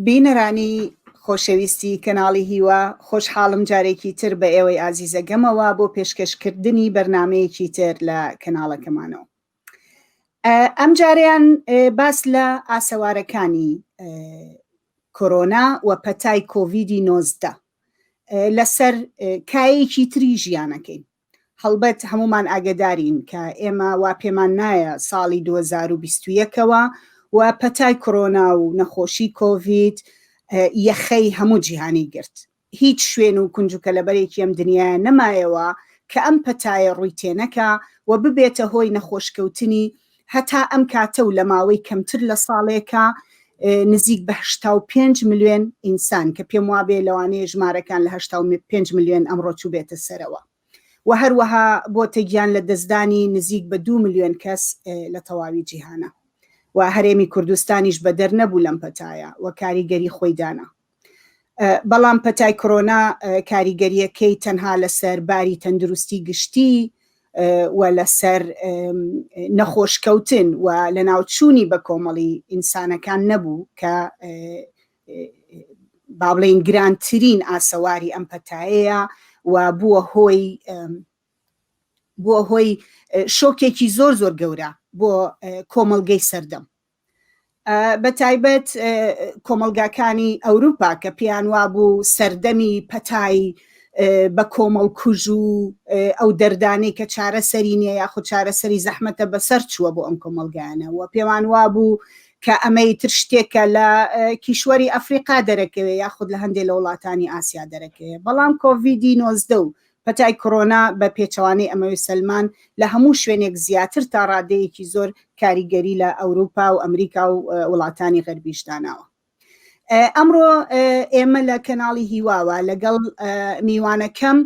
بینەرانی خۆشەویستی کەناڵی هیوا، خۆشحاڵم جارێکی تر بە ئێوەی ئازیزەگەمەوە بۆ پێشکەشکردنی بەرنامەیەکی تر لە کەناڵەکەمانەوە. ئەم جارەیان باس لە ئاسەوارەکانی کۆرۆنا و پەتای کۆڤیدی 19 لەسەر کایەکی تری ژیانەکەین. هەڵبەت هەموومان ئاگەدارین کە ئێمە وا پێمان نایە ساڵی 2021ەوە و پەتای کۆرۆنا و نەخۆشی کۆڤید یەخەی هەموو جیهانی گرت. هیچ شوێن و کونج و کەلەبەرێکی ئەم دنیایە نەمایەوە کە ئەم پەتایە ڕووی تێنەکا و ببێتە هۆی نەخۆشکەوتنی هەتا ئەم کاتە و لە ماوەی کەمتر لە ساڵێکا نزیک بە 85 ملیۆن ئینسان کە پێم وابێ لەوانەیە ژمارەکان لە 85 ملیۆن ئەمڕۆ چووبێتە سەرەوە و هەروەها بۆتە گیان لە دەستدانی نزیک بە 2 ملیۆن کەس لە تەواوی جیهانە و هەرێمی کوردستانیش بەدەر نەبوو لەم پەتایە و کاریگەری خۆی دانا. بەڵام پەتای کۆرۆنا کاریگەریەکەی تەنها لەسەر باری تەندروستی گشتی و لەسەر نەخۆشکەوتن و لەناوچوونی بە کۆمەڵی ئینسانەکان نەبوو کە با بڵێین گرانترین ئاسەواری ئەم پەتایەیە و بووە هۆی بووە هۆی شۆکێکی زۆر زۆر گەورە بۆ کۆمەڵگەی سەردەم. بە تایبەت کۆمەڵگاکانی ئەوروپا کە پێیان وابوو سەردەمی پەتای بە کۆمەڵ کوژ و ئەو دەردانەی کە چارەسەری نییە یاخود چارەسەری زەحمەتە بەسەر چووە بۆ ئەم کۆمەڵگایانە و پێوان وابوو کە ئەمەی تر شتێکە لە کیشوەری ئەفریقا دەرەکەوێ یاخود لە هەندێک لە وڵاتانی ئاسیا دەرەکەوێ بەڵام کۆڤیدی 19 و پەتای کۆرۆنا بە پێچەوانەی ئەمەوێ سەلمان لە هەموو شوێنێک زیاتر تا ڕادەیەکی زۆر کاریگەری لە ئەوروپا و ئەمریکا و وڵاتانی غەربیش داناوە. ئەمڕۆ ئێمە لە کەناڵی هیواوە لەگەڵ میوانەکەم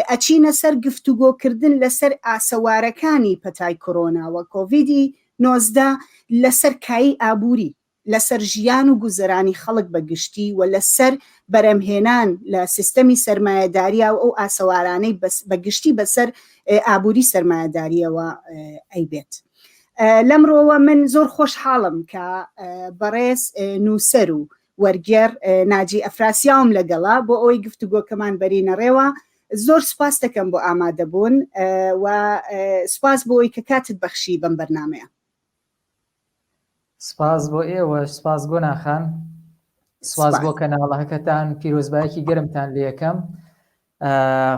ئەچینە سەر گفتوگۆکردن لەسەر ئاسەوارەکانی پەتای کۆرۆنا و کۆڤیدی 19 لەسەر کایی ئابووری لەسەر ژیان و گوزەرانی خەڵک بە گشتی و لەسەر بەرەمهێنان لە سیستەمی سەرمایەداریا و ئەو ئاسەوارانەی بە گشتی بەسەر ئابووری سەرمایەداریەوە ئەیبێت. لەمڕۆوە من زۆر خۆشحاڵم کە بەڕێز نووسەر و وەرگێڕ ناجی ئەفراسیاوم لەگەڵە بۆ ئەوەی گفتوگۆکەمان بەرینەڕێوە. زۆر سوپاس دەکەم بۆ ئامادەبوون و سوپاس بۆ ئەوەی کە کاتت بەخشی بەم بەرنامەیە. سپاس بۆ ئێوەش سپاس گۆنا خان سپاس بۆ کەناڵەکەتان پیرۆزبایەکی گەرمتان لەکەم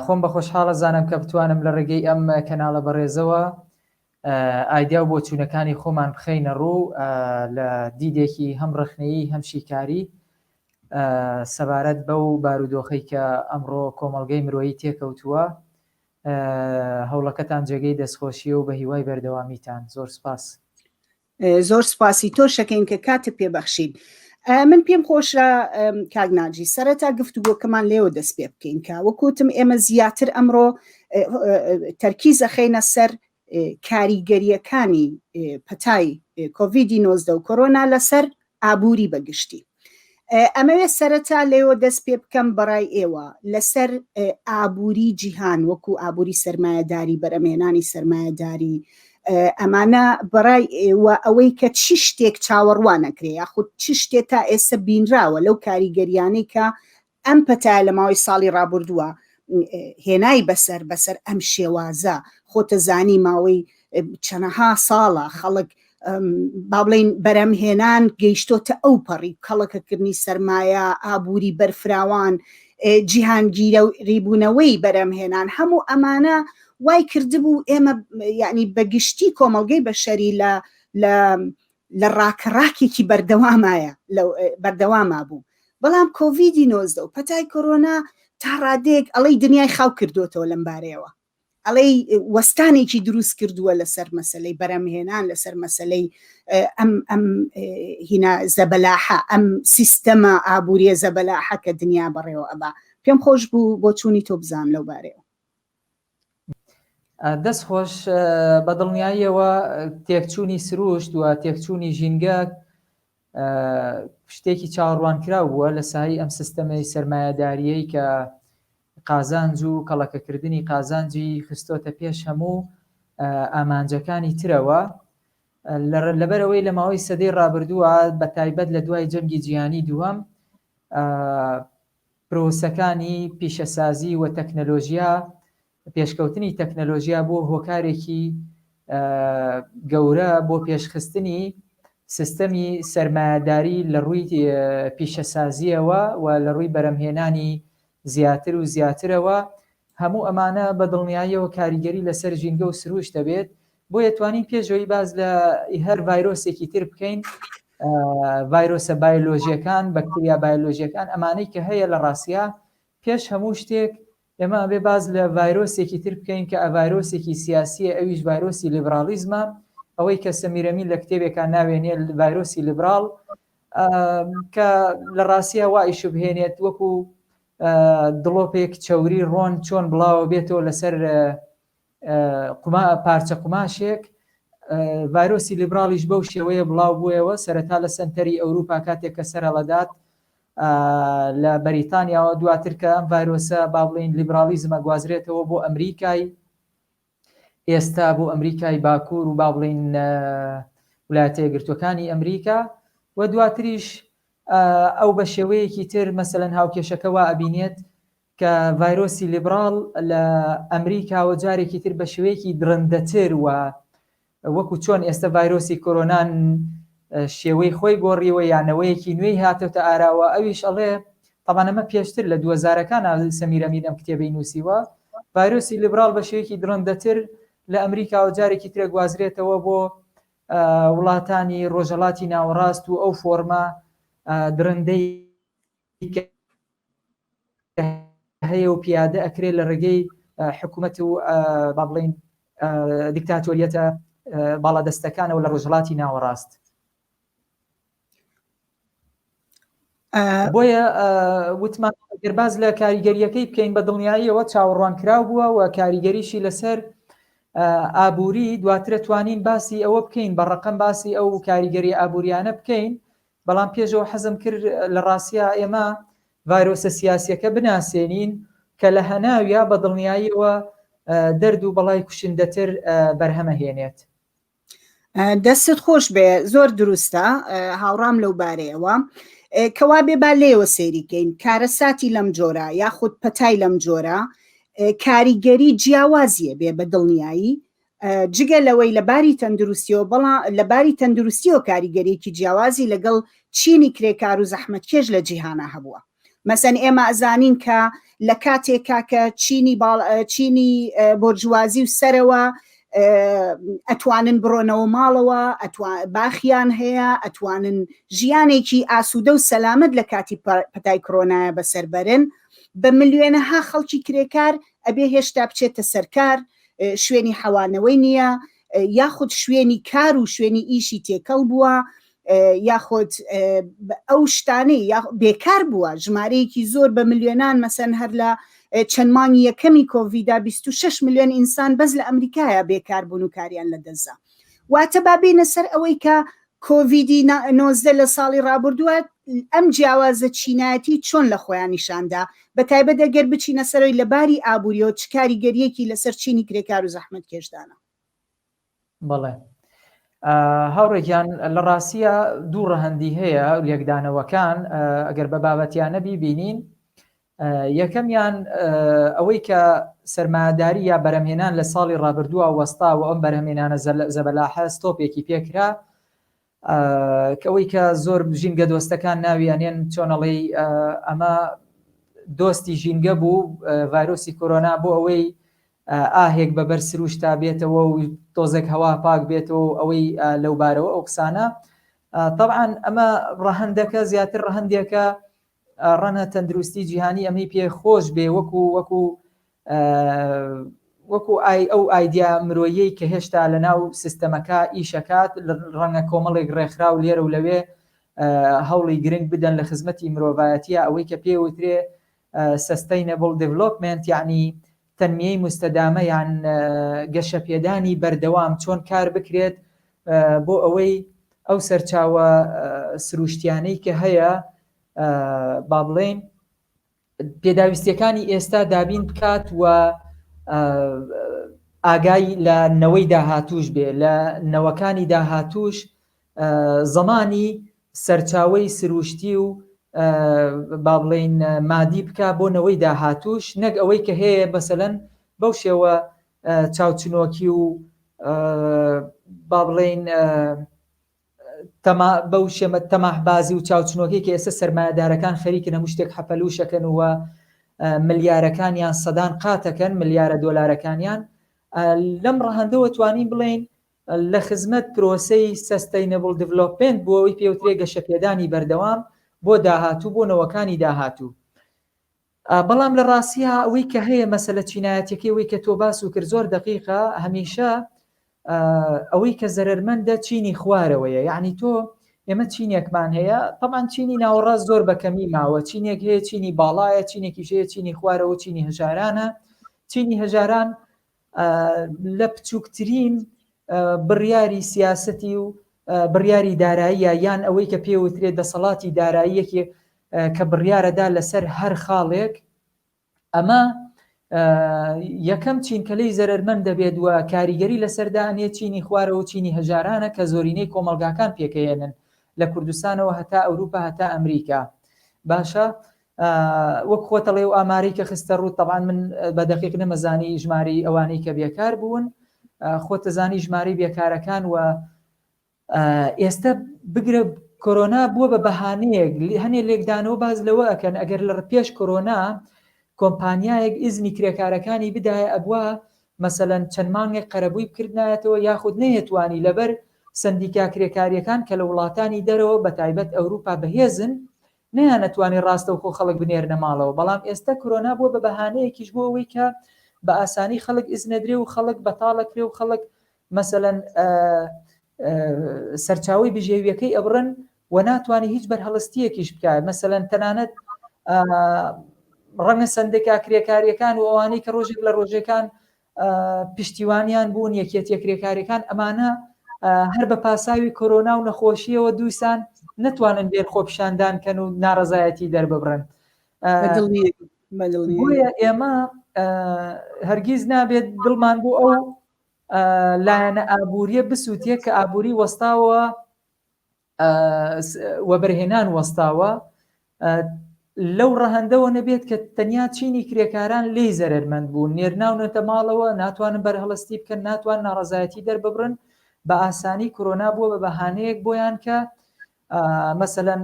خۆم بە خۆشحاڵە زانم کە بتوانم لە ڕێگەی ئەم کەناڵە بەڕێزەوە ئایدیا و بۆچوونەکانی خۆمان بخەینە ڕوو لە دیدێکی هەم ڕخنەیی هەم شیکاری سەبارەت بەو بارودۆخەی کە ئەمڕۆ کۆمەڵگەی مرۆیی تێکەوتووە هەوڵەکەتان جێگەی دەستخۆشیە و بە هیوای بەردەوامیتان. زۆر سپاس. زۆر سپاسی تۆش ئەکەین کە کاتت پێ بەخشین. من پێم خۆشە کاک ناجی سەرەتا گفتوگۆکەمان لێوە دەست پێ بکەین کە وەکوتم ئێمە زیاتر ئەمڕۆ تەرکیز ئەخەینە سەر کاریگەریەکانی پەتای کۆڤیدی 19 و کۆرۆنا لەسەر ئابووری بە گشتی. ئەمەوێ سەرەتا لێوە دەست پێ بکەم بەڕای ئێوە لەسەر ئابووری جیهان وەکو ئابووری سەرمایەداری بەرەمهێنانی سەرمایەداری ئەمانە بەڕای ئێوە ئەوەی کە چی شتێک چاوەڕوانەکرێ یاخود چ شتێ تا ئێستا بینراوە لەو کاریگەریانەی کە ئەم پەتایە لە ماوەی ساڵی ڕابردووە هێنای بەسەر بەسەر ئەم شێوازە خۆتە زانی ماوەی چەنەها ساڵە خەڵک با بڵین بەرەمهێنان گەیشتۆتە ئەو پەڕی کەڵەکەکردنی سەرمایە ئابووری بەرفراوان جیهانگیرە و ریبوونەوەی بەرەمهێنان هەموو ئەمانە وای کردبوو ئێمە یعنی بەگشتی کۆمەڵگەی بەشەری لە لە لە ڕاکەڕاکێکی بەردەوامایە بەردەواما بوو بەڵام کۆڤیدی 19 و پەتای کۆرۆنا تا ڕادەیەک ئەڵەی دنیای خاو کردوتەوە لەم بارەیەوە ئەڵەی وەستانێکی دروست کردووە لەسەر مەسلەی بەرەمهێنان لەسەر مەسلەی ئەم ئەم هینا زەبەلاحە ئەم سیستەمە ئابووریە زەبەلاحە کە دنیا بەڕێوە ئەبا پێم خۆش بوو بۆچوونی تۆ بزانم لەو بارەیەوە. دەست خۆش بە دڵنیاییەوە تێکچوونی سروشت و تێکچوونی ژینگە شتێکی چاوەڕوانکراو بووە لە سایی ئەم سیستەمەی سەرمایەداریەی کە قازانج و کەڵەکەکردنی قازانجی خستۆتە پێش هەموو ئامانجەکانی ترەوە لەبەرەوەی لە ماوەی سەدەی ڕابردووە بە تایبەت لە دوای جەنگی جیهانی دووەم. پرۆسەکانی پیشەسازی و تەکنەلۆژیا، پێشکەوتنی تەکنەلۆژیا بووە هۆکارێکی گەورە بۆ پێشخستنی سیستەمی سەرمایەداری لە ڕووی پیشەسازییەوە و لە ڕووی بەرەمهێنانی زیاتر و زیاترەوە، هەموو ئەمانە بە دڵنیاییەوە کاریگەری لەسەر ژینگە و سروشت دەبێت، بۆیە توانین پێش ئەوەی باس لە هەر ڤایرۆسێکی تر بکەین ڤایرۆسە بایۆلۆژیەکان، بەکتریا بایۆلۆژیەکان ئەمانەی کە هەیە لە ڕاستیا پێش هەموو شتێک ئێمە ئەبێ باس لە ڤایرۆسێکی تر بکەین کە ڤایرۆسێکی سیاسیە ئەویش ڤایرۆسی لیبراڵیزمە ئەوەی کە سەمیر ئەمین لە کتێبێکا ناوێنێ ڤایرۆسی لیبراڵ کە لە ڕاستیا وا ئیشوبهێنێت وەکو دڵۆپێک چەوری ڕۆن چۆن بڵاوە بێتەوە لەسەر قوما پارچە قوماشێک ڤایرۆسی لیبراڵیش بەو شێوەیە بڵاو بوویەوە سەرەتا لە سەنتەری ئەوروپا کاتێک کە سەرهەڵەدات لە بەریتانیاوە دواتر کە ئەم ڤایرۆسە با بڵین لیبرالیزمە گوازرێتەوە بۆ ئەمریکای ئێستا بۆ ئەمریکای باکوور و با بڵین ولایەتە یەکگرتووەکانی ئەمریکا و دواتریش ئەو بە شێوەیەکی تر مەسەلەن هاوکێشەکە وا ئەبینێت کە ڤایرۆسی لیبراڵ لە ئەمریکاوە جارێکی تر بە شێوەیەکی دڕندەتر و وەکو چۆن ئێستا ڤایرۆسی کۆرۆنان شێوەی خۆی گۆڕیوە یا نەوەیەکی نوێی هاتۆتە ئاراوە ئەویش ئەڵێ تەبعەن ئەمە پێشتر لە دووەزارەکان سەمیر ئەمین ئەم کتێبەی نووسیوە ڤایرۆسی لیبراڵ بە شێوەیەکی دڕندەتر لە ئەمریکاوە جارێکی ترە گوازرێتەوە بۆ وڵاتانی ڕۆژهەڵاتی ناوەڕاست و ئەو فۆرمە دڕندەی کە هەیە و پیادە ئەکرێت لە ڕێگەی حکوومەت و با بڵین دیکتاتۆریەتە باڵادەستەکانەوە لە ڕۆژهەڵاتی ناوەڕاست. بۆیە وتمان گەر باز لە کاریگەریەکەی بکەین بە دڵنیاییەوە چاوەڕوانکراو بووە و کاریگەریشی لەسەر ئابووری دواترە توانین باسی ئەوە بکەین بە ڕقم باسی ئەو کاریگەری ئابووریانە بکەین بەڵام پێشەوە حەزم کرد لە ڕاستیا ئێمە ڤایرۆسە سیاسیەکە بناسێنین کە لە هەناویا بە دڵنیاییەوە دەرد و بەڵای کوشندەتر بەرهەمەهێنێت. دەستت خۆش بێ زۆر دروستە هاوڕام لەو بارەیەوە کەوا بێ با لێوە سەیری کەین کارەساتی لەم جۆرە یاخود پەتای لەم جۆرە کاریگەری جیاوازیە بێ بە دڵنیایی جگە لەوەی لە باری تەندروستیەوە بەڵام لە باری تەندروستیەوە کاریگەریەکی جیاوازی لەگەڵ چینی کرێکار و زەحمەتکێش لە جیهانا هەبووە مەسەن ئێمە ئەزانین کە لە کاتێکا کە چینی باڵ چینی بۆرجوازی و سەرەوە ئەتوانن بڕۆنەوە ماڵەوە باخیان هەیە ئەتوانن ژیانێکی ئاسوودە و سەلامەت لە کاتی پەتای کرۆنایە بەسەر بەرن بە ملیۆنەها خەڵکی کرێکار ئەبێ هێشتا بچێتە سەرکار شوێنی حەوانەوەی نییە یاخود شوێنی کار و شوێنی ئیشی تێکەڵ بووە یاخود ئەو شتانەی بێکار بووە ژمارەیەکی زۆر بە ملیۆنان مەسەن هەر لە چەند مانگی یەکەمی کۆڤیدا 26 ملیۆن ئینسان بەس لە ئەمریکایە بێکار بوون و کاریان لەدەستدا واتە با بێینە سەر ئەوەی کە کۆڤیدی 19 لە ساڵی ڕابردووە ئەم جیاوازە چینایەتی چۆن لە خۆیان نیشاندا بە تایبەت ئەگەر بچینە سەرەوەی لە باری ئابووریەوە چ کاریگەریەکی لەسەر چینی کرێکار و زەحمەتکێشدانە؟ بەڵێ هاوڕێ گیان لە ڕاستیە دوو ڕەهەندی هەیە لێکدانەوەکان ئەگەر بە بابەتیانە بیبینین یەکەمیان ئەوەی کە سەرمایەداری یا بەرەمهێنان لە ساڵی ڕابردووە وەستا و ئەم بەرهەمێنانە زەبەلاحە ستۆپێکی پێکرا کە ئەوەی کە زۆر ژینگە دۆستەکان ناوی ئەنێن چۆنەڵی ئەمە دۆستی ژینگە بوو ڤایرۆسی کۆرۆنا بۆ ئەوەی ئاهێک بە بەر سروشتا بێتەوە و تۆزێک هەوا پاک بێتەوە و ئەوەی لەوبارەوە ئەو قسانە تەبعەن ئەمە ڕەهەندەکە زیاتر ڕەهەندێکە ڕەنە تەندروستی جیهانی ئەمەی پێ خۆش بێ وەکو وەکو وەکو ئای ئەو ئایدیا مرۆیەی کە هێشتا لە ناو سیستەمەکە ئیشەکات ڕەنگە کۆمەڵێک ڕێکخراو لێرە و لەوێ هەوڵی گرنگ بدەن لە خزمەتی مرۆڤایەتیە ئەوەی کە پێوترێ Sustainable Development یەعنی تەنمیەی موستەدامە یان گەشەپێدانی بەردەوام چۆن کار بکرێت بۆ ئەوەی ئەو سەرچاوە سروشتیانەی کە هەیە با بڵێین پێداویستیەکانی ئێستا دابین بکات و ئاگای لە نەوەی داهاتوش بێ لە نەوەکانی داهاتوش زمانی سەرچاوەی سروشتی و با بڵێین مادی بکا بۆ نەوەی داهاتووش نەک ئەوەی کە هەیە مەسەلەن بەو شێوە چاوچنۆکی و با بڵێین تەما بەو شێمە تەماحبازی و چاوچنۆکی کە ئێستا سەرمایەدارەکان خەریکن هەموو شتێک حەپەلوشەکەن و ملیارەکانیان سەدان قاتەکەن ملیارە دۆلارەکانیان لەم ڕەهەندەوە توانین بڵێین لە خزمەت پرۆسەی Sustainable Development بۆ ئەوەی پێوترێ گەشەپێدانی بەردەوام بۆ داهاتوو بۆ نەوەکانی داهاتوو. بەڵام لە ڕاستیا ئەوەی کە هەیە مەسەلە چینایەتیەکەی ئەوەی کە تۆ باس و کرد زۆر دەقیقە هەمیشە ئەوەی کە زەرەرمەندە چینی خوارەوەیە یعنی تۆ ئێمە چینێکمان هەیە طبعا چینی ناوەڕاست زۆر بە کەمی ماوە چینێک هەیە چینی باڵایە چینێکیش هەیە چینی خوارەوە چینی هەژارانە چینی هەژاران لە بچووکترین بڕیاری سیاسەتی و بڕیاری داراییە یان ئەوەی کە پێوترێت دەسەڵاتی داراییەکی کە بڕیارەدا لەسەر هەر خاڵێک ئەمە یەکەم چین کە لێی زەرەرمەند دەبێت و کاریگەری لەسەردانێ چینی خوارەوە و چینی هەژارانە کە زۆرینەی کۆمەڵگاکان پێکەێنن لە کوردستانەوە هەتا ئەوروپا هەتا ئەمریکا باشە وەک خۆتەڵێ و ئامارەی کە خستە ڕوو تەبان من بە دەقیق نەمەزانی ژمارەی ئەوانەی کە بێکار بوون خۆتەزانی ژمارەی بێکارەکان و ئێستا بگرە کۆرۆنا بووە بە بەهانەیەک هەنێ لێکدانەوە باز لەوە ئەکەن ئەگەر لە پێش کۆرۆنا کۆمپانیایەک ئیزنی کرێکارەکانی بدایە ئەبوا مەسەلەن چەند مانگێک قەرەبووی بکردنایەتەوە یاخود نەیەتوانی لەبەر سەندیکا کرێکاریەکان کە لە وڵاتانی دەرەوە بە تایبەت ئەوروپا بەهێزن نەیانەتوانی ڕاستەوخۆ خەڵک بنێرنە ماڵەوە، بەڵام ئێستە کرۆنا بووە بە بەهانەیەکیش بۆ ئەوەی کە بە ئاسانی خەڵک ئیزنەدرێ و خەڵک بەتاڵەکرێ و خەڵک مەسەلەن سەرچاوەی بژێویەکەی ئەبڕن و ناتوانێت هیچ بەرهەڵستیەکیش بکات مەسەلەن تەنانەت ڕەنگە سەندێکا کرێکاریەکان و ئەوانەی کە ڕۆژێک لە ڕۆژەکان پشتیوانیان بوون یەکێتیە کرێکاریەکان ئەمانە هەر بە پاساوی کۆرۆنا و نەخۆشیەوە دووسان نەتوانن بێن خۆپیشاندان کەن و ناڕەزایەتی دەرببڕن بۆیە ئێمە هەرگیز نابێت دڵمان بۆ ئەو لایەنە ئابووریە بسووتێ کە ئابووری وەستاوە وەبەرهێنان وەستاوە لەو ڕەهەندەوە نەبێت کە تەنیا چینی کرێکاران لێی زەرەرمەند بوون نێرناونەتە ماڵەوە ناتوانن بەرهەڵستی بکەن ناتوان ناڕەزایەتی دەرببڕن بە ئاسانی کۆرۆنا بووە بە بەهانەیەک بۆیان کە مەسەلەن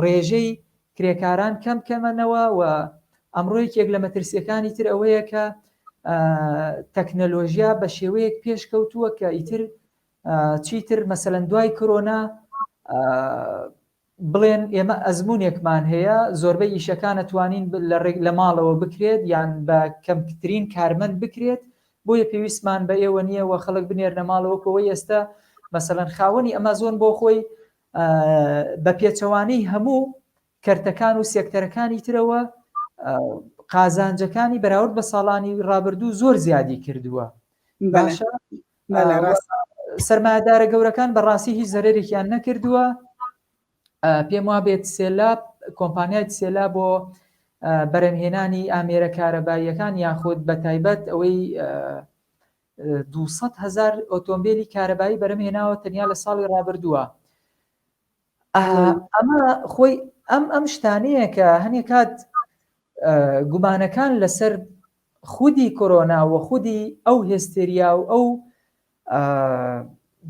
ڕێژەی کرێکاران کەم کەمەنەوە و ئەمڕۆ یەکێک لە مەترسیەکانی تر ئەوەیە کە تەکنەلۆژیا بە شێوەیەک پێشکەوتووە کە ئیتر چیتر مەسەلەن دوای کۆرۆنا بڵێن ئێمە ئەزمونێکمان هەیە زۆربەی ئیشەکان ئەتوانین لە ڕێک لە ماڵەوە بکرێت یان بە کەمترین کارمەند بکرێت بۆیە پێویستمان بە ئێوە نییە و خەڵک بنێرنە ماڵەوە کەەوەی ئێستا مەسەلەن خاوەنی ئەمازۆن بۆ خۆی بە پێچەوانەی هەموو کەرتەکان و سێکتەرەکانی ترەوە قازانجەکانی بەراورد بە ساڵانی ڕابردوو زۆر زیادی کردووە باشە سەرمایەدارە گەورەکان بەڕاستی هیچ زەرەرێکیان نەکردووە پێم وابێت سێلا کۆمپانیای سێلا بۆ بەرەمهێنانی ئامێرە کارەباییەکان یاخود بە تایبەت ئەوەی 200 هزار ئۆتۆمبیلی کارەبایی بەرەمهێناوە تەنیا لە ساڵی ڕابردووە ئەمە خۆی ئەم ئەم شتانەیە کە هەنێک کات گومانەکان لەسەر خودی کۆرۆنا و خودی ئەو هێستێریا و ئەو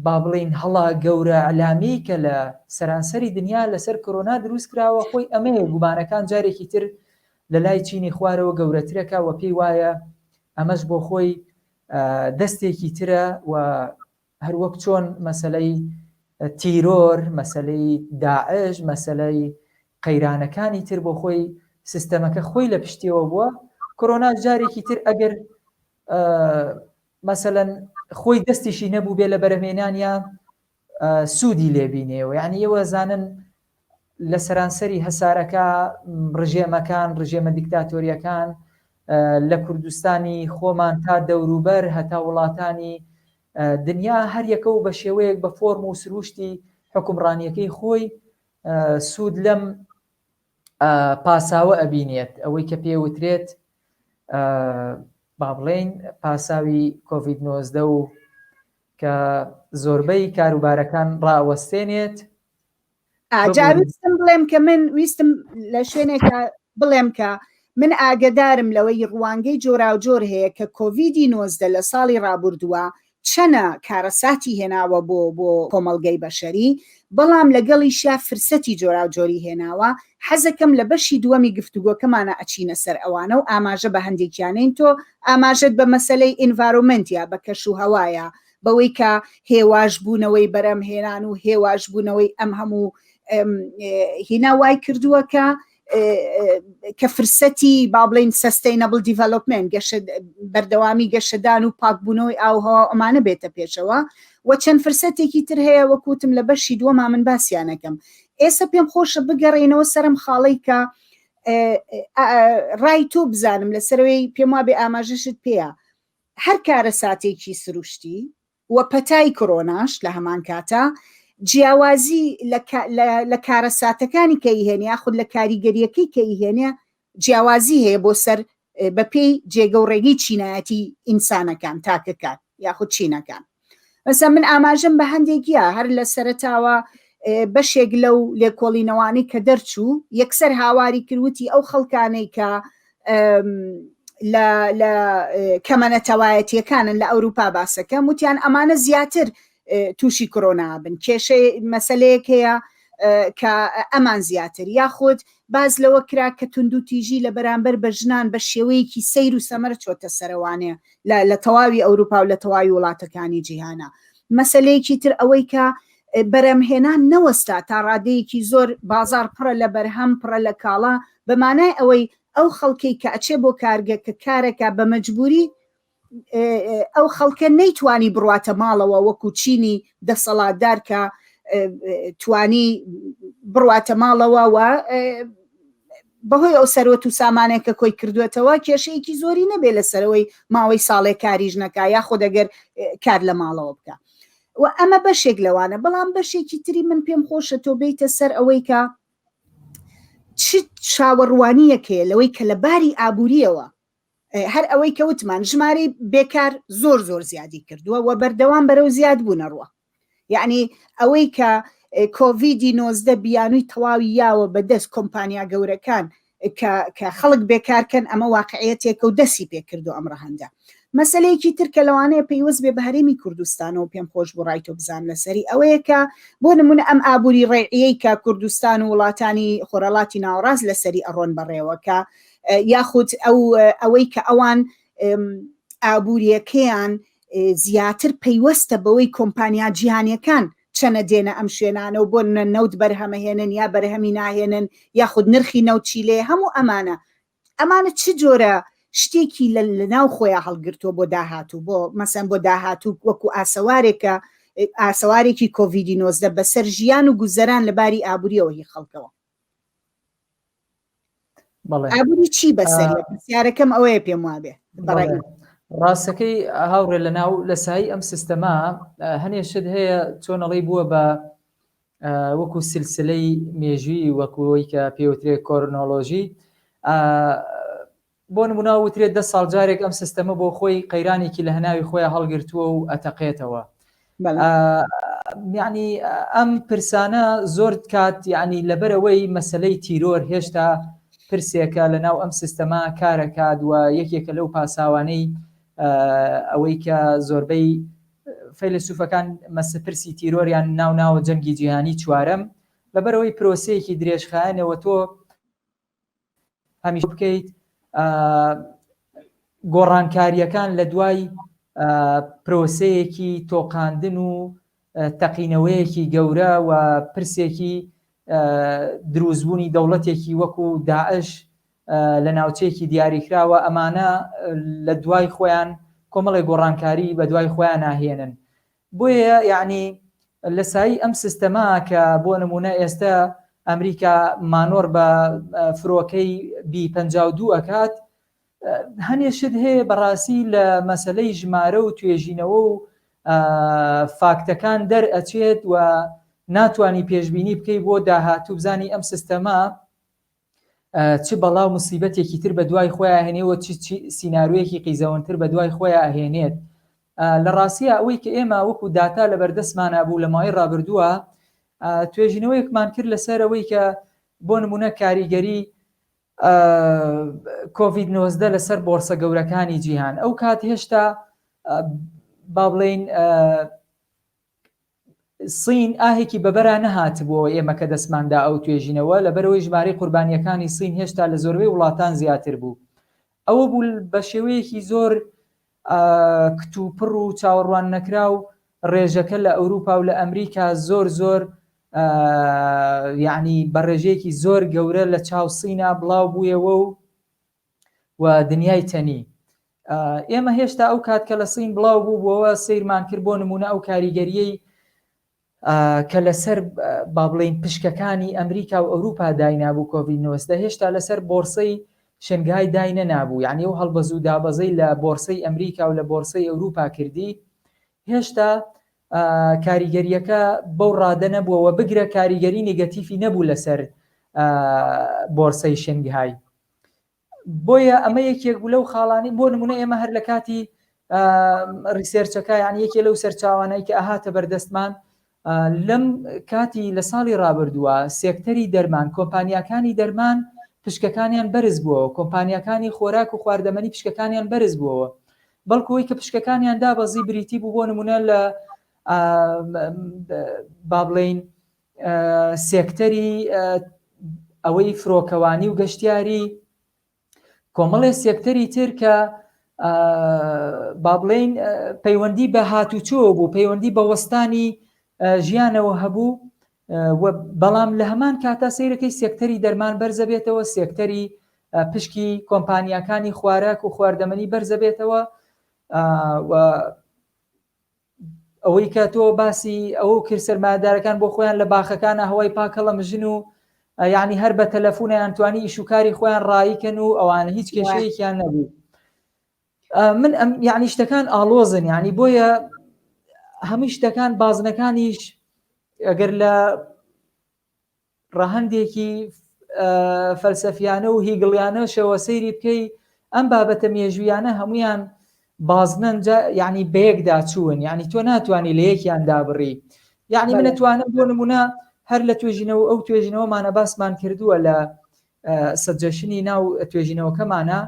با بڵین هەڵا گەورە ئەلامی کە لە سەرانسەری دنیا لەسەر کۆرۆنا دروست کراوە خۆی ئەمەیە گومانەکان جارێکی تر لە لای چینی خوارەوە گەورەترەکە و پێی وایە ئەمەش بۆ خۆی دەستێکی ترە و هەروەک چۆن مەسەلەی تیرۆر، مەسەلەی داعش، مەسەلەی قەیرانەکانی تر بۆ خۆی سیستەمەکە خۆی لە پشتیەوە بووە، کۆرۆناش جارێکی تر ئەگەر مەسەلەن خۆی دەستیشی نەبوو بێ لە بەرەمێنانیا سوودی لێبینێەوە یعنی ئێوە زانن لە سەرانسەری هەسارەکە ڕژێمەکان، ڕژێمە دیکتاتۆریەکان لە کوردستانی خۆمان تا دەوروبەر هەتا وڵاتانی دنیا هەر یەکە و بە شێوەیەک بە فۆرم و سروشتی حوکمڕانیەکەی خۆی سوود لەم پاساوە ئەبینێت ئەوەی کە پێوترێت با بڵێین پاساوی کۆڤید 19 و کە زۆربەی کاروبارەکان ڕاوەستێنێت. جا ویستم بڵێم کە من ویستم لە شوێنێکە بڵێم کە من ئاگدارم لەوەی ڕوانگەی جۆراوجۆر هەیە کە کۆڤیدی 19 لە ساڵی ڕابردووە چەنە کارەساتی هێناوە بۆ بۆ کۆمەڵگەی بەشەری، بەڵام لەگەڵیشیا فرسەتی جۆراوجۆری هێناوە، حەزەکەم لە بەشی دووەمی گفتوگۆکەمانا ئەچینە سەر ئەوانە و ئاماژە بە هەندێکیانەین، تۆ ئاماژەت بە مەسەلەی environment یا بە کەش و هەوایە، بەوەی کە هێواش بوونەوەی بەرهەمهێنان و هێواش بوونەوەی ئەم هەموو هینا وای کردووە کە کە فرسەتی با بڵین sustainable development گەشە بەردەوامی گەشەدان و پاکبوونەوەی ئاوهەوا ئەمانە بێتە پێشەوە و چەند فرسەتێکی تر هەیە وەکوتم لە بەشی دووەما من باسیانەکەم ئێستا پێم خۆشە بگەڕێنەوە سەرم خاڵی کە ڕای تۆ بزانم لەسەرەوەی پێم وابێ ئاماژەشت پێیە هەر کارەساتێکی سروشتی و پەتای کۆرۆناش لە هەمان کاتا جیاوازی لە کارەساتەکانی کە ئیهێنێ یاخود لە کاریگەریەکەی کە ئیهێنێ جیاوازی هەیە بۆ سەر بەپێی جێگە و ڕێگەی چینایەتی ئینسانەکان تاکەکان یاخود چینەکان مەسە من ئاماژەم بە هەندێک یا هەر لە سەرەتاوە بەشێک لەو لێکۆڵینەوانەی کە دەرچوو یەکسەر هاواری کروتی ئەو خەڵکانەی کە لە کەمە نەتەوایەتیەکانن لە ئەوروپا باسەکەم وتیان ئەمانە زیاتر تووشی کۆرۆنا بن کێشەی مەسلەیەک هەیە کە ئەمان زیاتر یاخود باز لەوە کرا کە توندوتیژی لە بەرامبەر بە ژنان بە شێوەیەکی سەیر و سەمەر چۆتە سەرەوانێ لە تەواوی ئەوروپا و لە تەواوی وڵاتەکانی جیهانە مەسلەیەکی تر ئەوەی کە بەرەمهێنان نەوەستا تا ڕادەیەکی زۆر بازاڕ پڕە لە بەرهەم پڕە لە کاڵا بە مانای ئەوەی ئەو خەڵکەی کە ئەچێ بۆ کارگە کە کارەکە بە مەجبوری ئەو خەڵکە نەیتوانی بڕواتە ماڵەوە وەکو چینی دەسەڵاتدار کە توانی بڕواتە ماڵەوە و بەهۆی ئەو سەروەت و سامانێک کە کۆی کردوێتەوە کێشەیەکی زۆری نەبێ لە سەرەوەی ماوەی ساڵێک کاریش نەکا یاخود ئەگەر کار لە ماڵەوە بکە و ئەمە بەشێک لەوانە بەڵام بەشێکی تری من پێم خۆشە تۆ بیتە سەر ئەوەی کە چ چاوەڕوانیەک هەیە لەوەی کە لە باری ئابووریەوە هەر ئەوەی کە وتمان ژمارەی بێکار زۆر زۆر زیادی کردووە و بەردەوام بەرەو زیاد بوونە ڕوە یعنی ئەوەی کە کۆڤیدی 19 بیانووی تەواوی یاوە بە دەست کۆمپانیا گەورەکان کە خەڵک بێکارکەن ئەمە واقعیەتێکە و دەستی پێکردو ئەم ڕەهەندە. مەسەلەیەکی تر کە لەوانەیە پەیوەست بێ بە هەرێمی کوردستانەوە پێم خۆش بوو ڕای تۆ بزانم لەسەری ئەوەیە کە بۆ نمونە ئەم ئابووری ڕێعیەی کە کوردستان و وڵاتانی خۆرەڵاتی ناوەڕاست لەسەری ئەڕۆن بەڕێوە کە یاخود ئەو ئەوەی کە ئەوان ئابووریەکەیان زیاتر پەیوەستە بەوەی کۆمپانیا جیهانیەکان چەنە دێنە ئەم شوێنانە و بۆ نە نەوت بەرهەمەهێنن یا بەرهەمی ناهێنن یاخود نرخی نەوت چی لێ هەموو ئەمانە ئەمانە چ جۆرە شتێکی لە ناو خۆیان هەڵگرتووە بۆ داهاتوو بۆ مەسەن بۆ داهاتوو وەکو ئاسەوارێکە ئاسەوارێکی کۆڤیدی 19 بەسەر ژیان و گوزەران لە باری ئابووریەوە هی خەڵکەوە ئابووری چی بەسەر پرسیارەکەم ئەوەیە پێم وابێ ڕاستەکەی هاوڕێ لە ناو لە سایی ئەم سیستەما هەنێ شت هەیە چۆنەڵی بووە بە وەکو سلسلەی مێژووی وەکوەی کە پێوترێ کۆرنۆلۆژی بۆ نمونە وترێت دە ساڵ جارێک ئەم سیستەمە بۆ خۆی قەیرانێکی لە هەناوی خۆیان هەڵگرتووە و ئەتەقێتەوە یعنی ئەم پرسانە زۆر کات یعنی لەبەرەوەی مەسلەی تیرۆر هێشتا پرسێکە لە ناو ئەم سیستەما کارەکات و یەکێکە لەو پاساوانەی ئەوەی کە زۆربەی فەیلەسوفەکان مەسە پرسی تیرۆریان ناو ناوە جەنگی جیهانی چوارەم لەبەرەوەی پرۆسەیەکی درێژخایەنەوە تۆ هەمیشە بکەیت گۆڕانکارییەکان لە دوای پرۆسەیەکی تۆقاندن و تەقینەوەیەکی گەورە و پرسێکی دروستبوونی دەوڵەتێکی وەکو داعش لە ناوچەیەکی دیاریکراوە ئەمانە لە دوای خۆیان کۆمەڵێک گۆڕانکاری بە دوای خۆیان ناهێنن بۆیە یەعنی لە سایی ئەم سیستەمە کە بۆ نمونە ئێستە ئەمریکا مانۆڕ بە فرۆکەی بی 52 ئەکات هەنێ شت هەیە بەڕاستی لە مەسلەی ژمارە و توێژینەوە و فاکتەکان دەرئەچێت و ناتوانانی پێشبینی بکەی بۆ داهاتوو بزانی ئەم سیستەمە چ بەڵا و موسیبەتێکی تر بە دوای خۆیان هێنێ و چ سیناریۆیەکی قیزەونتر بە دوای خۆیان ئەهێنێت لە ڕاستیە ئەوەی کە ئێمە وەکو داتا لە بەردەستمانە بوو لە ماوەی ڕابردووە. توێژینەوەیەکمان کرد لەسەر ئەوەی کە بۆ نمونە کاریگەری کۆڤید 19 لەسەر بۆرسە گەورەکانی جیهان ئەو کات هێشتا با بڵین سین ئاهێکی بەبەرا نەهاتبووەوە ئێمە کە دەستماندا ئەو توێژینەوە لەبەرەوەی ژمارەی قوربانیەکانی سین هێشتا لە زۆربەی وڵاتان زیاتر بوو ئەوە بوو بە شێوەیەکی زۆر کتوپڕ و چاوەڕوان نەکراو ڕێژەکە لە ئەوروپا و لە ئەمریکا زۆر زۆر یعنی بە ڕێژەیەکی زۆر گەورە لە چاو سینا بڵاو بوویەوە و و دنیای تەنی ئێمە هێشتا ئەو کات کە لە سین بڵاو بوو بۆەوە سەیرمان کرد بۆ نمونە ئەو کاریگەریەی کە لەسەر با بڵێین پشکەکانی ئەمریکا و ئەوروپا داینابوو کۆڤید 19 هێشتا لەسەر بۆرسەی شنگهای داینەنابوو یعنی ئەو هەڵبەز و دابەزەی لە بۆرسەی ئەمریکا و لە بۆرسەی ئەوروپا کردی هێشتا کاریگەریەکە بەو ڕادە نەبووەوە بگرە کاریگەری نگەتیفی نەبوو لەسەر بۆرسەی شنگهای بۆیە ئەمە یەکێک بوو لەو خاڵانی بۆ نمونە ئێمە هەر لە کاتی research ەکە یان یەکێ لەو سەرچاوانەی کە ئەهاتە بەردەستمان لەم کاتی لە ساڵی ڕابردووە سێکتەری دەرمان کۆمپانیاکانی دەرمان پشکەکانیان بەرز بووەوە کۆمپانیاکانی خۆراک و خواردەمەنی پشکەکانیان بەرز بووەوە بەڵکوی کە پشکەکانیان دابەزی بریتی بوو بۆ نمونە لە با بڵین سێکتەری ئەوەی فرۆکەوانی و گەشتیاری کۆمەڵێ سێکتەری تر کە با بڵێین پەیوەندی بە هاتوچۆ بوو پەیوەندی بە وەستانی ژیانەوە هەبوو بەڵام لە هەمان کاتا سیرەکەی سێکتەری دەرمان بەرزەبێتەوە سێکتەری پشکی کۆمپانیاکانی خواراک و خواردەمەنی بەرزەبێتەوە و ئەوەی کە تۆ باسی ئەوە کرد سەرمایەدارەکان بۆ خۆیان لە باخەکانە هەوای پاکەڵە مژن و یعنی هەر بە تەلەفونیان توانی ئیش و کاری خۆیان ڕایکەن و ئەوانە هیچ کێشەیەکیان نەبوو من ئەم یعنی شتەکان ئاڵۆزن یعنی بۆیە هەموو شتەکان بازنەکانیش ئەگەر لە ڕەهەندێکی فەلسەفیانە و هیگڵیانەشەوە سەیری بکەی ئەم بابەتە مێژوویانە هەمویان بازنەن جا یعنی بەیەکدا چوون یعنی تۆ ناتوانانی لە یەکیان دابڕی یعنی من ئەتوانم بۆ نمونە هەر لە توێژینەوە ئەو توێژینەوەمانە باسمان کردووە لە suggestion ی ناو توێژینەوەکەمانە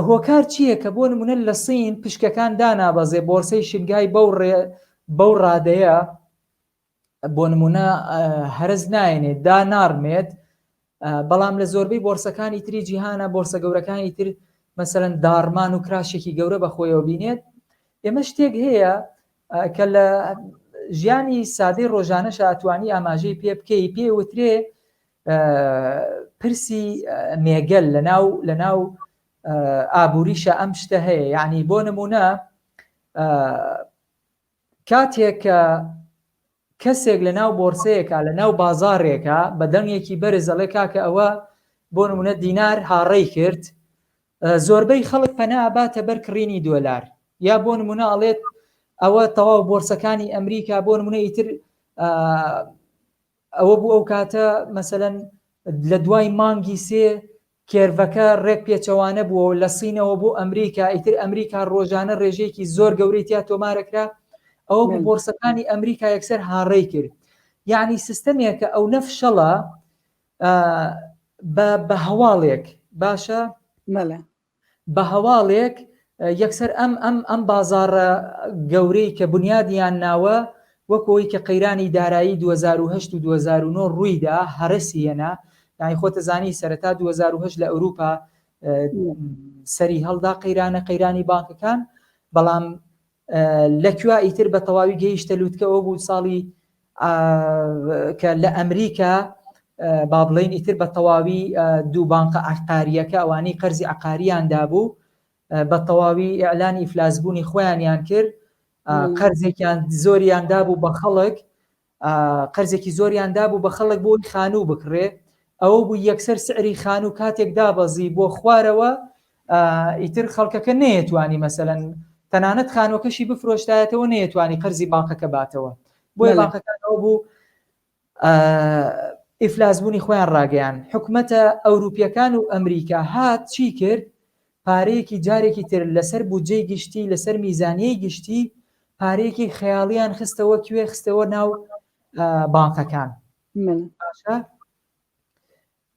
هۆکار چییە کە بۆ نمونە لە سین پشکەکان دانابەزێ بۆرسەی شنگای بەو ڕێ بەو ڕادەیە بۆ نمونە هەرس نایەنێت دا ناڕمێت بەڵام لە زۆربەی بۆرسەکانی تری جیهانە بۆرسە گەورەکانی تر مەسەەن داڕمان و crash ێکی گەورە بە خۆیەوە بینێت ئێمە شتێک هەیە کە لە ژیانی سادەی ڕۆژانە شاتوانی ئاماژەی پێ بکەی پێ وترێ پرسی مێگەل لە ناو لە ناو ئابووریشە ئەم شتە هەیە یعنی بۆ نمونە کاتێک کە کەسێک لە ناو بۆرسەیەکا لە ناو بازاڕێکا بە دەنگێکی بەرز ئەڵێ کاکە ئەوە بۆ نمونە دینار هاڕەی کرد زۆربەی خەڵک پەنا ئەباتە بەر کڕینی دۆلار یا بۆ نمونە ئەڵێت ئەوە تەواو بۆرسەکانی ئەمریکا بۆ نمونە ئیتر ئەوە بوو ئەو کاتە مەسەلەن لە دوای مانگی سێ curve ەکە ڕێک پێچەوانە بووەوە لە سینەوە بۆ ئەمریکا ئیتر ئەمریکا ڕۆژانە ڕێژەیەکی زۆر گەورەی تیا تۆمارەکرا ئەوە بوو بۆرسەکانی ئەمریکا یەکسەر هاڕەی کرد یعنی سیستەمێکە ئەو نەفشەڵە بە هەواڵێک باشە مەلە بە هەواڵێک یەکسەر ئەم ئەم ئەم بازاڕە گەورەی کە بنیادیان ناوە وەک ئەوەی کە قەیرانی دارایی 2008 و 2009 ڕوویدا هەرەسی هێنا یانی خۆتە زانی سەرەتا 2008 لە ئەوروپا سەری هەڵدا قەیرانە قەیرانی بانکەکان بەڵام لە کوێ ئیتر بە تەواوی گەیشتە لوتکە ئەو بوو ساڵی کە لە ئەمریکا با بڵین ئیتر بە تەواوی دوو بانقە عقاریەکە ئەوانەی قەرزی عقاریان دابوو بە تەواوی ئیعلانی ئیفلاسبوونی خۆیانیان کرد قەرزێکیان زۆریان دابوو بە خەڵک قەرزێکی زۆریان دابوو بە خەڵک بۆی خانوو بکڕێ ئەوە بوو یەکسەر سعری خانوو کاتێک دابەزی بۆ خوارەوە ئیتر خەڵکەکە نەیەتوانی مەسەلەن تەنانەت خانووەکەشی بفرۆشتایەتەوە نەیەتوانی قەرزی بانقەکە باتەوە بۆیە بانقەکانەوە بوو ئیفلاسبوونی خۆیان ڕاگەیان حکومەتە ئەوروپیەکان و ئەمریکا هات چی کرد پارەیەکی جارێکی تر لەسەر بودجەی گشتی لەسەر میزانیەی گشتی پارەیەکی خەیاڵیان خستەوە کوێ خستەوە ناو بانقەکان. باشە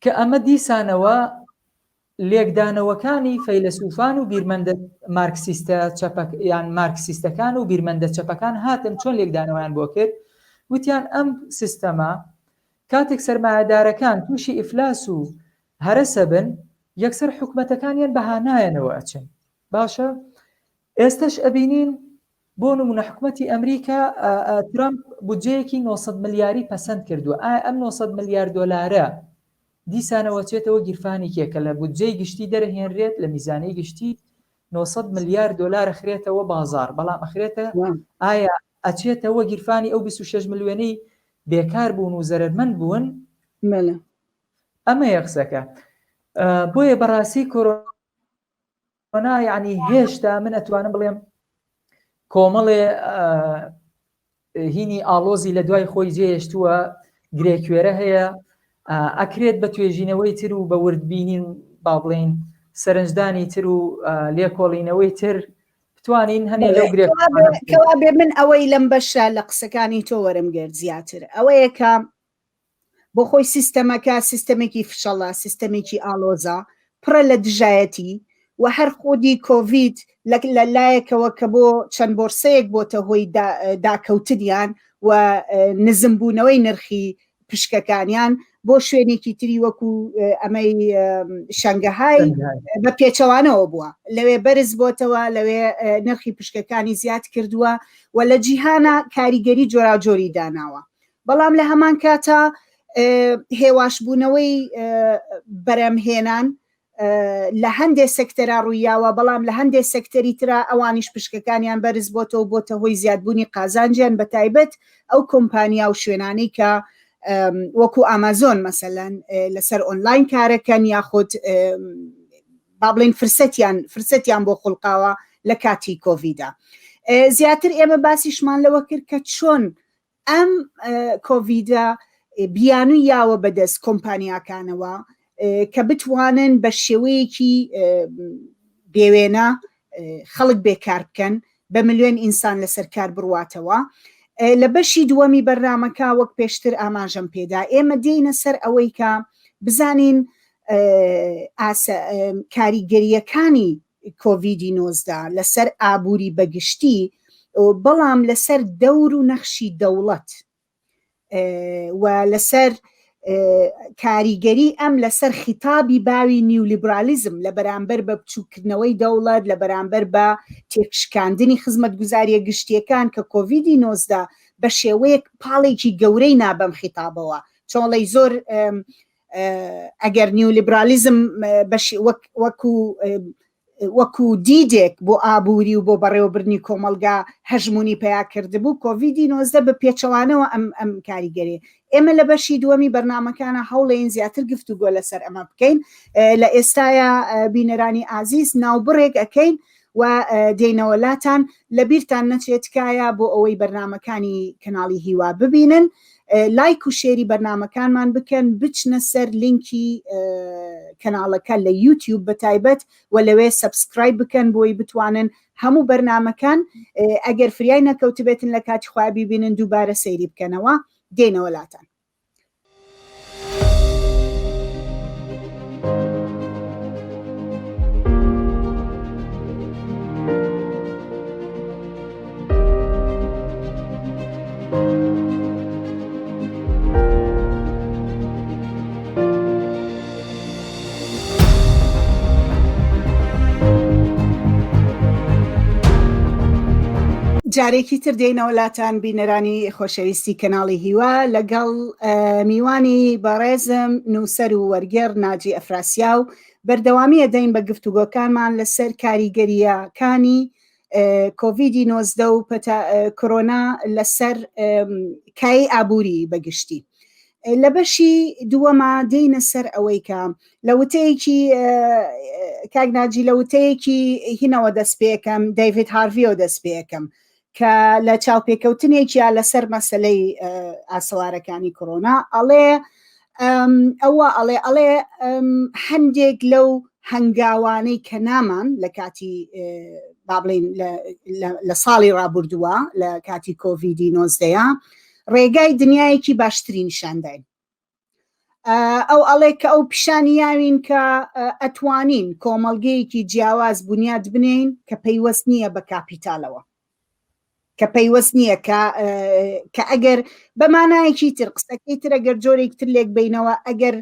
کە ئەمە دیسانەوە لێکدانەوەکانی فەیلەسوفان و بیرمەندە مارکسیستە چەپەک یان مارکسیستەکان و بیرمەندە چەپەکان هاتن چۆن لێکدانەوەیان بۆ کرد وتیان ئەم سیستەمە کاتێک سەرمایەدارەکان تووشی ئیفلاس و هەرەسە بن یەکسەر حکومەتەکانیان بە هانایانەوە ئەچن باشە ئێستەش ئەبینین بۆ نمونە حکومەتی ئەمریکا ترامپ بودجەیەکی 900 ملیاری پەسەند کردووە ئایا ئەم 900 ملیار دۆلارە دیسانەوە چێتەوە گیرفانی کێ کە لە بودجەی گشتی دەرهێنرێت لە میزانەی گشتی 900 ملیار دۆلار ئەخرێتەوە بازار بەڵام ئەخرێتە ئایا ئەچێتەوە گیرفانی ئەو 26 ملیۆنەی بێکار بوون و زەرەرمەند بوون ئەمەیە قسەکە بۆیە بەڕاستی کۆرۆنا یعنی هێشتا من ئەتوانم بڵێم کۆمەڵێ هینی ئاڵۆزی لە دوای خۆی جێهێشتووە گرێکوێرە هەیە ئەکرێت بە توێژینەوەی تر و بە وردبینین با بڵین سەرنجدانی تر و لێکۆڵینەوەی تر بتوانین هەنێ لەو گرێ کەوابێ من ئەوەی لەم بەشە لە قسەکانی تۆ وەرم گرت زیاتر ئەوەیە کە بۆ خۆی سیستەمەکە سیستەمێکی فشەڵە، سیستەمێکی ئاڵۆزە، پڕە لە دژایەتی و هەر خودی کۆڤید لە لایەکەوە کە بۆ چەند بۆرسەیەک بۆتە هۆی داکەوتنیان و نزمبوونەوەی نرخی پشکەکانیان بۆ شوێنێکی تری وەکو ئەمەی شەنگەهای بە پێچەوانەوە بووە لەوێ بەرز بۆتەوە لەوێ نرخی پشکەکانی زیاد کردووە و لە جیهانە کاریگەری جۆراوجۆری داناوە بەڵام لە هەمان کاتا هێواشبوونەوەی بەرەمهێنان لە هەندێک سێکتەرا ڕوویاوە بەڵام لە هەندێک سێکتەری ترا ئەوانیش پشکەکانیان بەرز بۆتەوە بۆتە هۆی زیادبوونی قازانجیان بە تایبەت ئەو کۆمپانیا و شوێنانەی کە وەکو ئامازۆن مەسەلەن لەسەر ئۆنلاین کارەکەن یاخود با بڵێین فرسەتیان فرسەتیان بۆ خوڵقاوە لە کاتی کۆڤیدا زیاتر ئێمە باسیشمان لەوە کرد کە چۆن ئەم کۆڤیدە بیانووی یاوە بەدەست کۆمپانیاکانەوە کە بتوانن بە شێوەیەکی بێوێنە خەڵک بێکار بکەن بە ملیۆن ئینسان لەسەر کار بڕواتەوە لە بەشی دووەمی بەرنامەکە وەک پێشتر ئاماژەم پێدا ئێمە دێینە سەر ئەوەی کە بزانین کاریگەریەکانی کۆڤیدی 19 لەسەر ئابووری بەگشتی بەڵام لەسەر دەور و نەخشی دەوڵەت و لەسەر کاریگەری ئەم لەسەر خیتابی باوی نیولیبرالیزم لە بەرامبەر بە بچووکردنەوەی دەوڵەت لە بەرامبەر بە تێکشکاندنی خزمەتگوزاریە گشتیەکان کە کۆڤیدی 19 بە شێوەیەک پاڵێکی گەورەی نا بەم خیتابەوە چۆڵی زۆر ئەگەر نیولیبرالیزم وەکو وەکو دیدێک بۆ ئابووری و بۆ بەڕێوەبردنی کۆمەڵگا هەژموونی پەیا کردبوو، کۆڤیدی 19 بە پێچەوانەوە ئەم ئەم کاریگەری. ئێمە لە بەشی دووەمی بەرنامەکانە هەوڵێین زیاتر گفتوگۆ لەسەر ئەمە بکەین. لە ئێستایا بینەرانی ئازیز ناوبڕێک ئەکەین و دێینەوە لاتان. لە بیرتان نەچێت تکایە بۆ ئەوەی بەرنامەکانی کەناڵی هیوا ببینن لایک و share ی بەرنامەکانمان بکەن بچنە سەر لینکی کەناڵەکە لە یوتیوب بە تایبەت و لەوێ subscribe بکەن بۆی بتوانن هەموو بەرنامەکان ئەگەر فریای نەکەوتبێتن لە کاتی خۆیان بیبینن دووبارە سەیری بکەنەوە دێنەوە لاتان. جارێکی تر دێینەوە لاتان بینەرانی خۆشەویستی کەناڵی هیوا لەگەڵ میوانی بەڕێزم نووسەر و وەرگێڕ ناجی ئەفراسیا و بەردەوامی ئەدەین بە گفتوگۆکانمان لەسەر کاریگەرییەکانی کۆڤیدی 19 و پەتا کۆرۆنا لەسەر کایەی ئابووری بەگشتی. لە بەشی دووەما دێینە سەر ئەوەی کە لە وتەیەکی کاک ناجی لە وتەیەکی هینەوە دەست پێکەم دەیڤید هارڤیەوە دەست پێکەم کە لە چاوپێکەوتنێکیا لەسەر مەسلەی ئاسەوارەکانی کۆرۆنا ئەڵێ ئەوە ئەڵێ ئەڵێ هەندێک لەو هەنگاوانەی کە نامان لە کاتی با بڵین لە ساڵی ڕابردووە لە کاتی کۆڤیدی نۆزدەیە. ڕێگای دنیایەکی باشتری نیشانداین. ئەو ئەڵێ کە ئەو پیشانی یاوین کە ئەتوانین کۆمەڵگەیەکی جیاواز بونیاد بنێین کە پەیوەست نییە بە کاپیتالەوە. کە پەیوەست نییە کە کە ئەگەر بە مانایەکی تر قسەکەی تر ئەگەر جۆرێک تر لێک بینەوە ئەگەر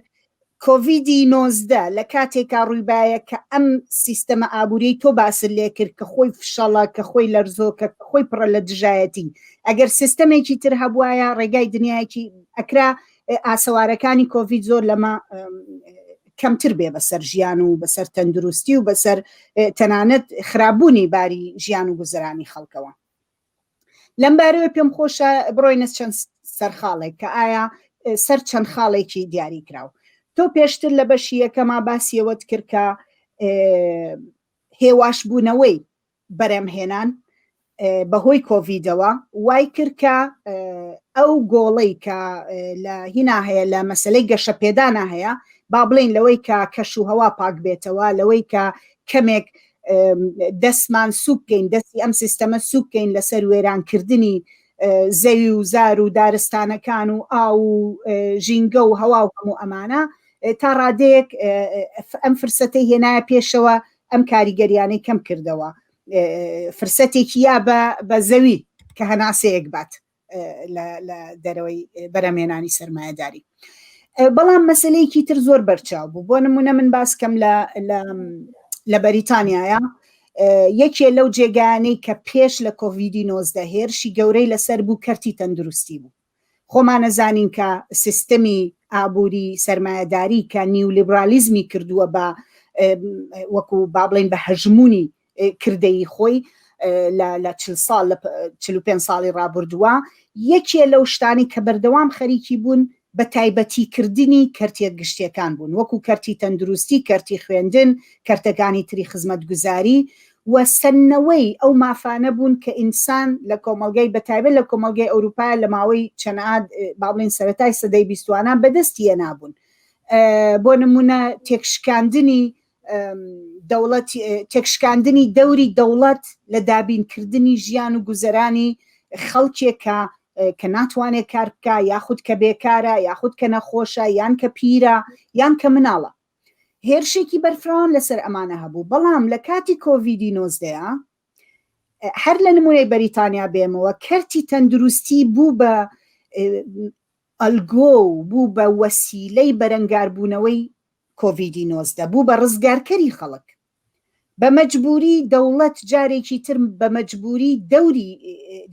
کۆڤیدی 19 لە کاتێکا ڕوویبایە کە ئەم سیستەمە ئابووریەی تۆ باست لێ کرد کە خۆی فشەڵە کە خۆی لەرزۆکە کە خۆی پڕە لە دژایەتی ئەگەر سیستەمێکی تر هەبوایە ڕێگای دنیایەکی ئەکرا ئاسەوارەکانی کۆڤید زۆر لەمە کەمتر بێ بەسەر ژیان و بەسەر تەندروستی و بەسەر تەنانەت خراپبوونی باری ژیان و گوزەرانی خەڵکەوە. لەم بارەوە پێم خۆشە بڕۆینە چەند سەرخاڵێک کە ئایا سەر چەند خاڵێکی دیاری کراو. تۆ پێشتر لە بەشی یەکەما باسی ئەوەت کرد کە هێواشبوونەوەی بەرهەمهێنان بەهۆی کۆڤیدەوە وای کرد کە ئەو گۆڵەی کە لە هینا هەیە لە مەسلەی گەشەپێدانە هەیە با بڵین لەوەی کە کەش و هەوا پاک بێتەوە لەوەی کە کەمێک دەستمان سوکەین دەستی ئەم سیستەمە سوکەین لەسەر وێرانکردنی زەوی و زار و دارستانەکان و ئاو و ژینگە و هەوا و هەموو ئەمانە تا ڕادەیەک ئەم فرسەتەی هێنایە پێشەوە ئەم کاریگەریانەی کەم کردەوە فرسەتێکی یا بە زەوی کە هەناسەیەک بات لە دەرەوەی بەرەمێنانی سەرمایەداری بەڵام مەسلەیەکی تر زۆر بەرچاو بوو بۆ نمونە من باس کەم لە لە بەریتانیایە یەکێ لەو جێگانەی کە پێش لە کۆڤیدی 19 هێرشی گەورەی لەسەر بوو کەرتی تەندروستی بوو خۆمان ئەزانین کە سیستەمی ئابووری سەرمایەداری کە نیولیبرالیزمی کردووە بە وەکو با بڵێین بە هەژموونی کردەیی خۆی لە چل ساڵ لە 45 ساڵی ڕابردووە یەکێ لەو شتانی کە بەردەوام خەریکی بوون بە تایبەتی کردنی کەرتیە گشتیەکان بوون وەکو کەرتی تەندروستی، کەرتی خوێندن، کەرتەکانی تری خزمەتگوزاری و سەندنەوەی ئەو مافانە بوون کە ئینسان لە کۆمەڵگای بە تایبەت لە کۆمەڵگای ئەوروپا لە ماوەی چەناد با بڵێین سەرەتای سەدەی بیستوانە بەدەستی هێنابوون بۆ نمونە تێکشکاندنی دەوڵەت تێکشکاندنی دەوری دەوڵەت لە دابینکردنی ژیان و گوزەرانی خەڵکێک کە کە ناتوانێت کار بکە یاخود کە بێکارە یاخود کە نەخۆشە یان کە پیرە یان کە مناڵە هێرشێکی بەرفراوان لەسەر ئەمانە هەبوو بەڵام لە کاتی کۆڤیدی نۆزدەیە هەر لە نمونەی بەریتانیا بێمەوە کەرتی تەندروستی بوو بە ئەلگۆ و بوو بە وەسیلەی بەرەنگاربوونەوەی کۆڤیدی 19 بوو بە ڕزگارکەری خەڵک بە مەجبوری دەوڵەت جارێکی تر بە مەجبوری دەوری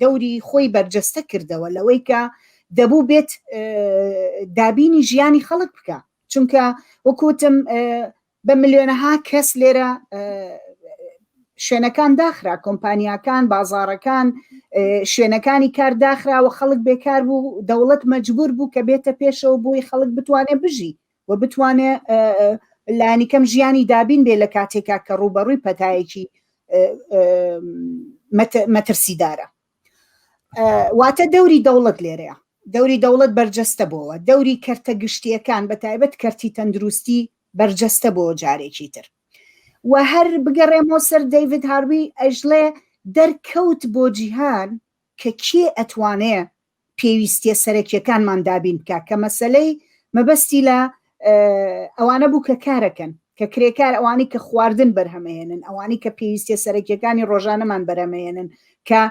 دەوری خۆی بەرجەستە کردەوە لەوەی کە دەبوو بێت دابینی ژیانی خەڵک بکە چونکە وەکوتم بە ملیۆنەها کەس لێرە شوێنەکان داخرا کۆمپانیاکان بازارەکان شوێنەکانی کار داخراوە خەڵک بێکار بوو دەوڵەت مەجبور بوو کە بێتە پێشەوە بۆی خەڵک بتوانێت بژی و بتوانێ لانیکەم ژیانی دابین بێ لە کاتێکا کە ڕووبەڕووی پەتایەکی مەترسیدارە واتە دەوری دەوڵەت لێرەیە دەوری دەوڵەت بەرجەستە بۆوە دەوری کەرتە گشتیەکان بە تایبەت کەرتی تەندروستی بەرجەستە بۆ جارێکی تر و هەر بگەڕێمەوە سەر دەیڤد هاروی ئەژڵێ دەرکەوت بۆ جیهان کە کێ ئەتوانێ پێویستیە سەرەکیەکانمان دابین بکا کە مەسەلەی مەبەستی لە ئەوانە بوو کە کارەکەن کە کرێکار ئەوانی کە خواردن بەرهەمەێنن ئەوانی کە پێویستیە سەرەکیەکانی ڕۆژانەمان بەرهەمەێنن کە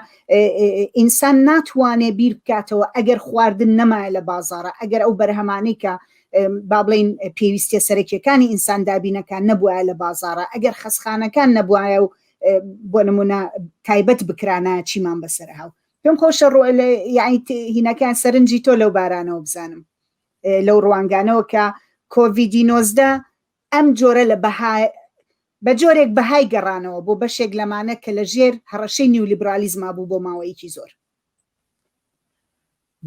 ئینسان ناتوانێ بیر بکاتەوە ئەگەر خواردن نەمایە لە بازارە ئەگەر ئەو بەرهەمانەی کە با بڵین پێویستیە سەرەکیەکانی ئینسان دابینەکان نەبوایە لە بازارە ئەگەر خەسخانەکان نەبوایە و بۆ نمونە تایبەت بکرانە چیمان بەسەر هاو پێم خۆشە ڕۆ یعنی هینەکان سەرنجی تۆ لەو بارانەوە بزانم لەو ڕوانگانەوە کە کۆڤیدی 19 ئەم جۆرە لە بەها بە جۆرێک بەهای گەڕانەوە بۆ بەشێک لەمانە کە لە ژێر هەڕەشەی نیولیبرالیزما بوو بۆ ماوەیەکی زۆر.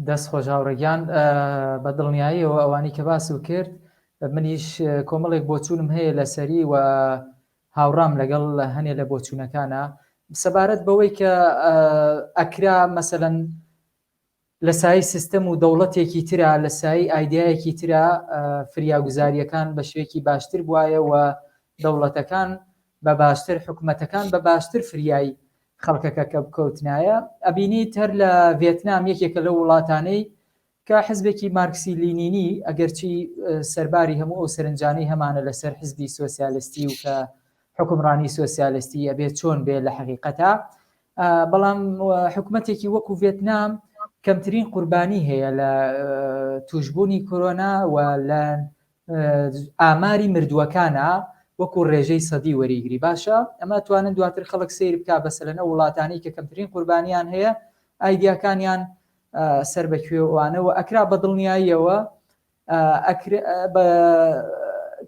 دەست خۆش هاوڕێ گیان بە دڵنیاییەوە ئەوانەی کە باسم کرد منیش کۆمەڵێک بۆچوونم هەیە لەسەری و هاوڕام لەگەڵ هەنێ لە بۆچوونەکانە سەبارەت بەوەی کە ئەکرا مەسەلەن لە سایەی سیستەم و دەوڵەتێکی ترا لە سایەی ئایدیایەکی ترا فریاگوزارییەکان بە شێوەیەکی باشتر بوایە و دەوڵەتەکان بە باشتر حکومەتەکان بە باشتر فریای خەڵکەکە کە بکەوتنایە ئەبینیت هەر لە ڤێتنام یەکێکە لەو وڵاتانەی کە حزبێکی مارکسی لینینی ئەگەرچی سەرباری هەموو ئەو سەرنجانەی هەمانە لەسەر حزبی سۆسیالستی و کە حکومڕانی سۆسیالستی ئەبێت چۆن بێ لە حەقیقەتا بەڵام حکومەتێکی وەکو ڤێتنام کەمترین قوربانی هەیە لە توشببوونی کۆرۆنا و لە ئاماری مردووەکانە وەکو ڕێژەی سەدی وەریگری باشە ئەمە توانن دواتر خەڵک سیر بک بەسەلەن ئەو وڵاتانی کە کەمترین قوربانیان هەیە ئایدیاکانیان سەر بە کوێوانە و ئەکرا بە دڵنیاییەوە بە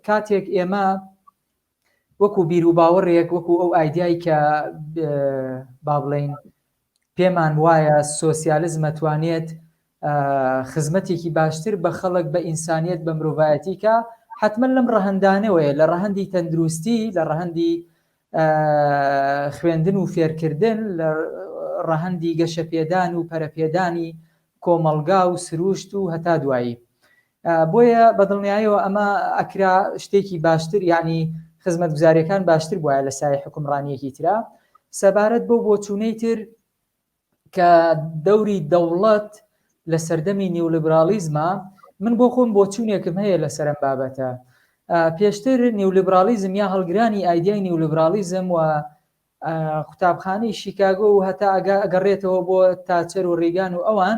کاتێک ئێمە وەکو بیر و باوەڕێک وەکو ئەو ئایدیای کە با بڵین پێمان وایە سۆسیالزم ئەتوانێت خزمەتێکی باشتر بە خەڵک بە ئینسانیت بە مرۆڤایەتی کە حتمما لەم ڕەهندانەوەیە لە ڕەهندی تەندروستی لە ڕەهندی خوێندن و فێرکردن لە ڕەهندی گەشەپێدان و پەرەپێدانی کۆمەڵگا و سروشت و هەتا دوایی بۆیە بە دڵنیایەوە ئەمە ئەکرا شتێکی باشتر یعنی خزمەتگوزاریەکان باشتر بواە لە سای حکومڕانیەکی ترا سەبارەت بەو بۆچوونەی تر کە دەوری دەوڵەت لە سەردەمی نیولیبرالیزمە من بۆ خۆم بۆچوونێکم هەیە لەسەر ئەم بابەتە پێشتر نیولیبرالیزم یا هەڵگرانی ئایدیای نیولیبرالیزم و قوتابخانەی شیکاگۆ و هەتا ئەگەڕێتەوە بۆ تاچەر و ڕیگان و ئەوان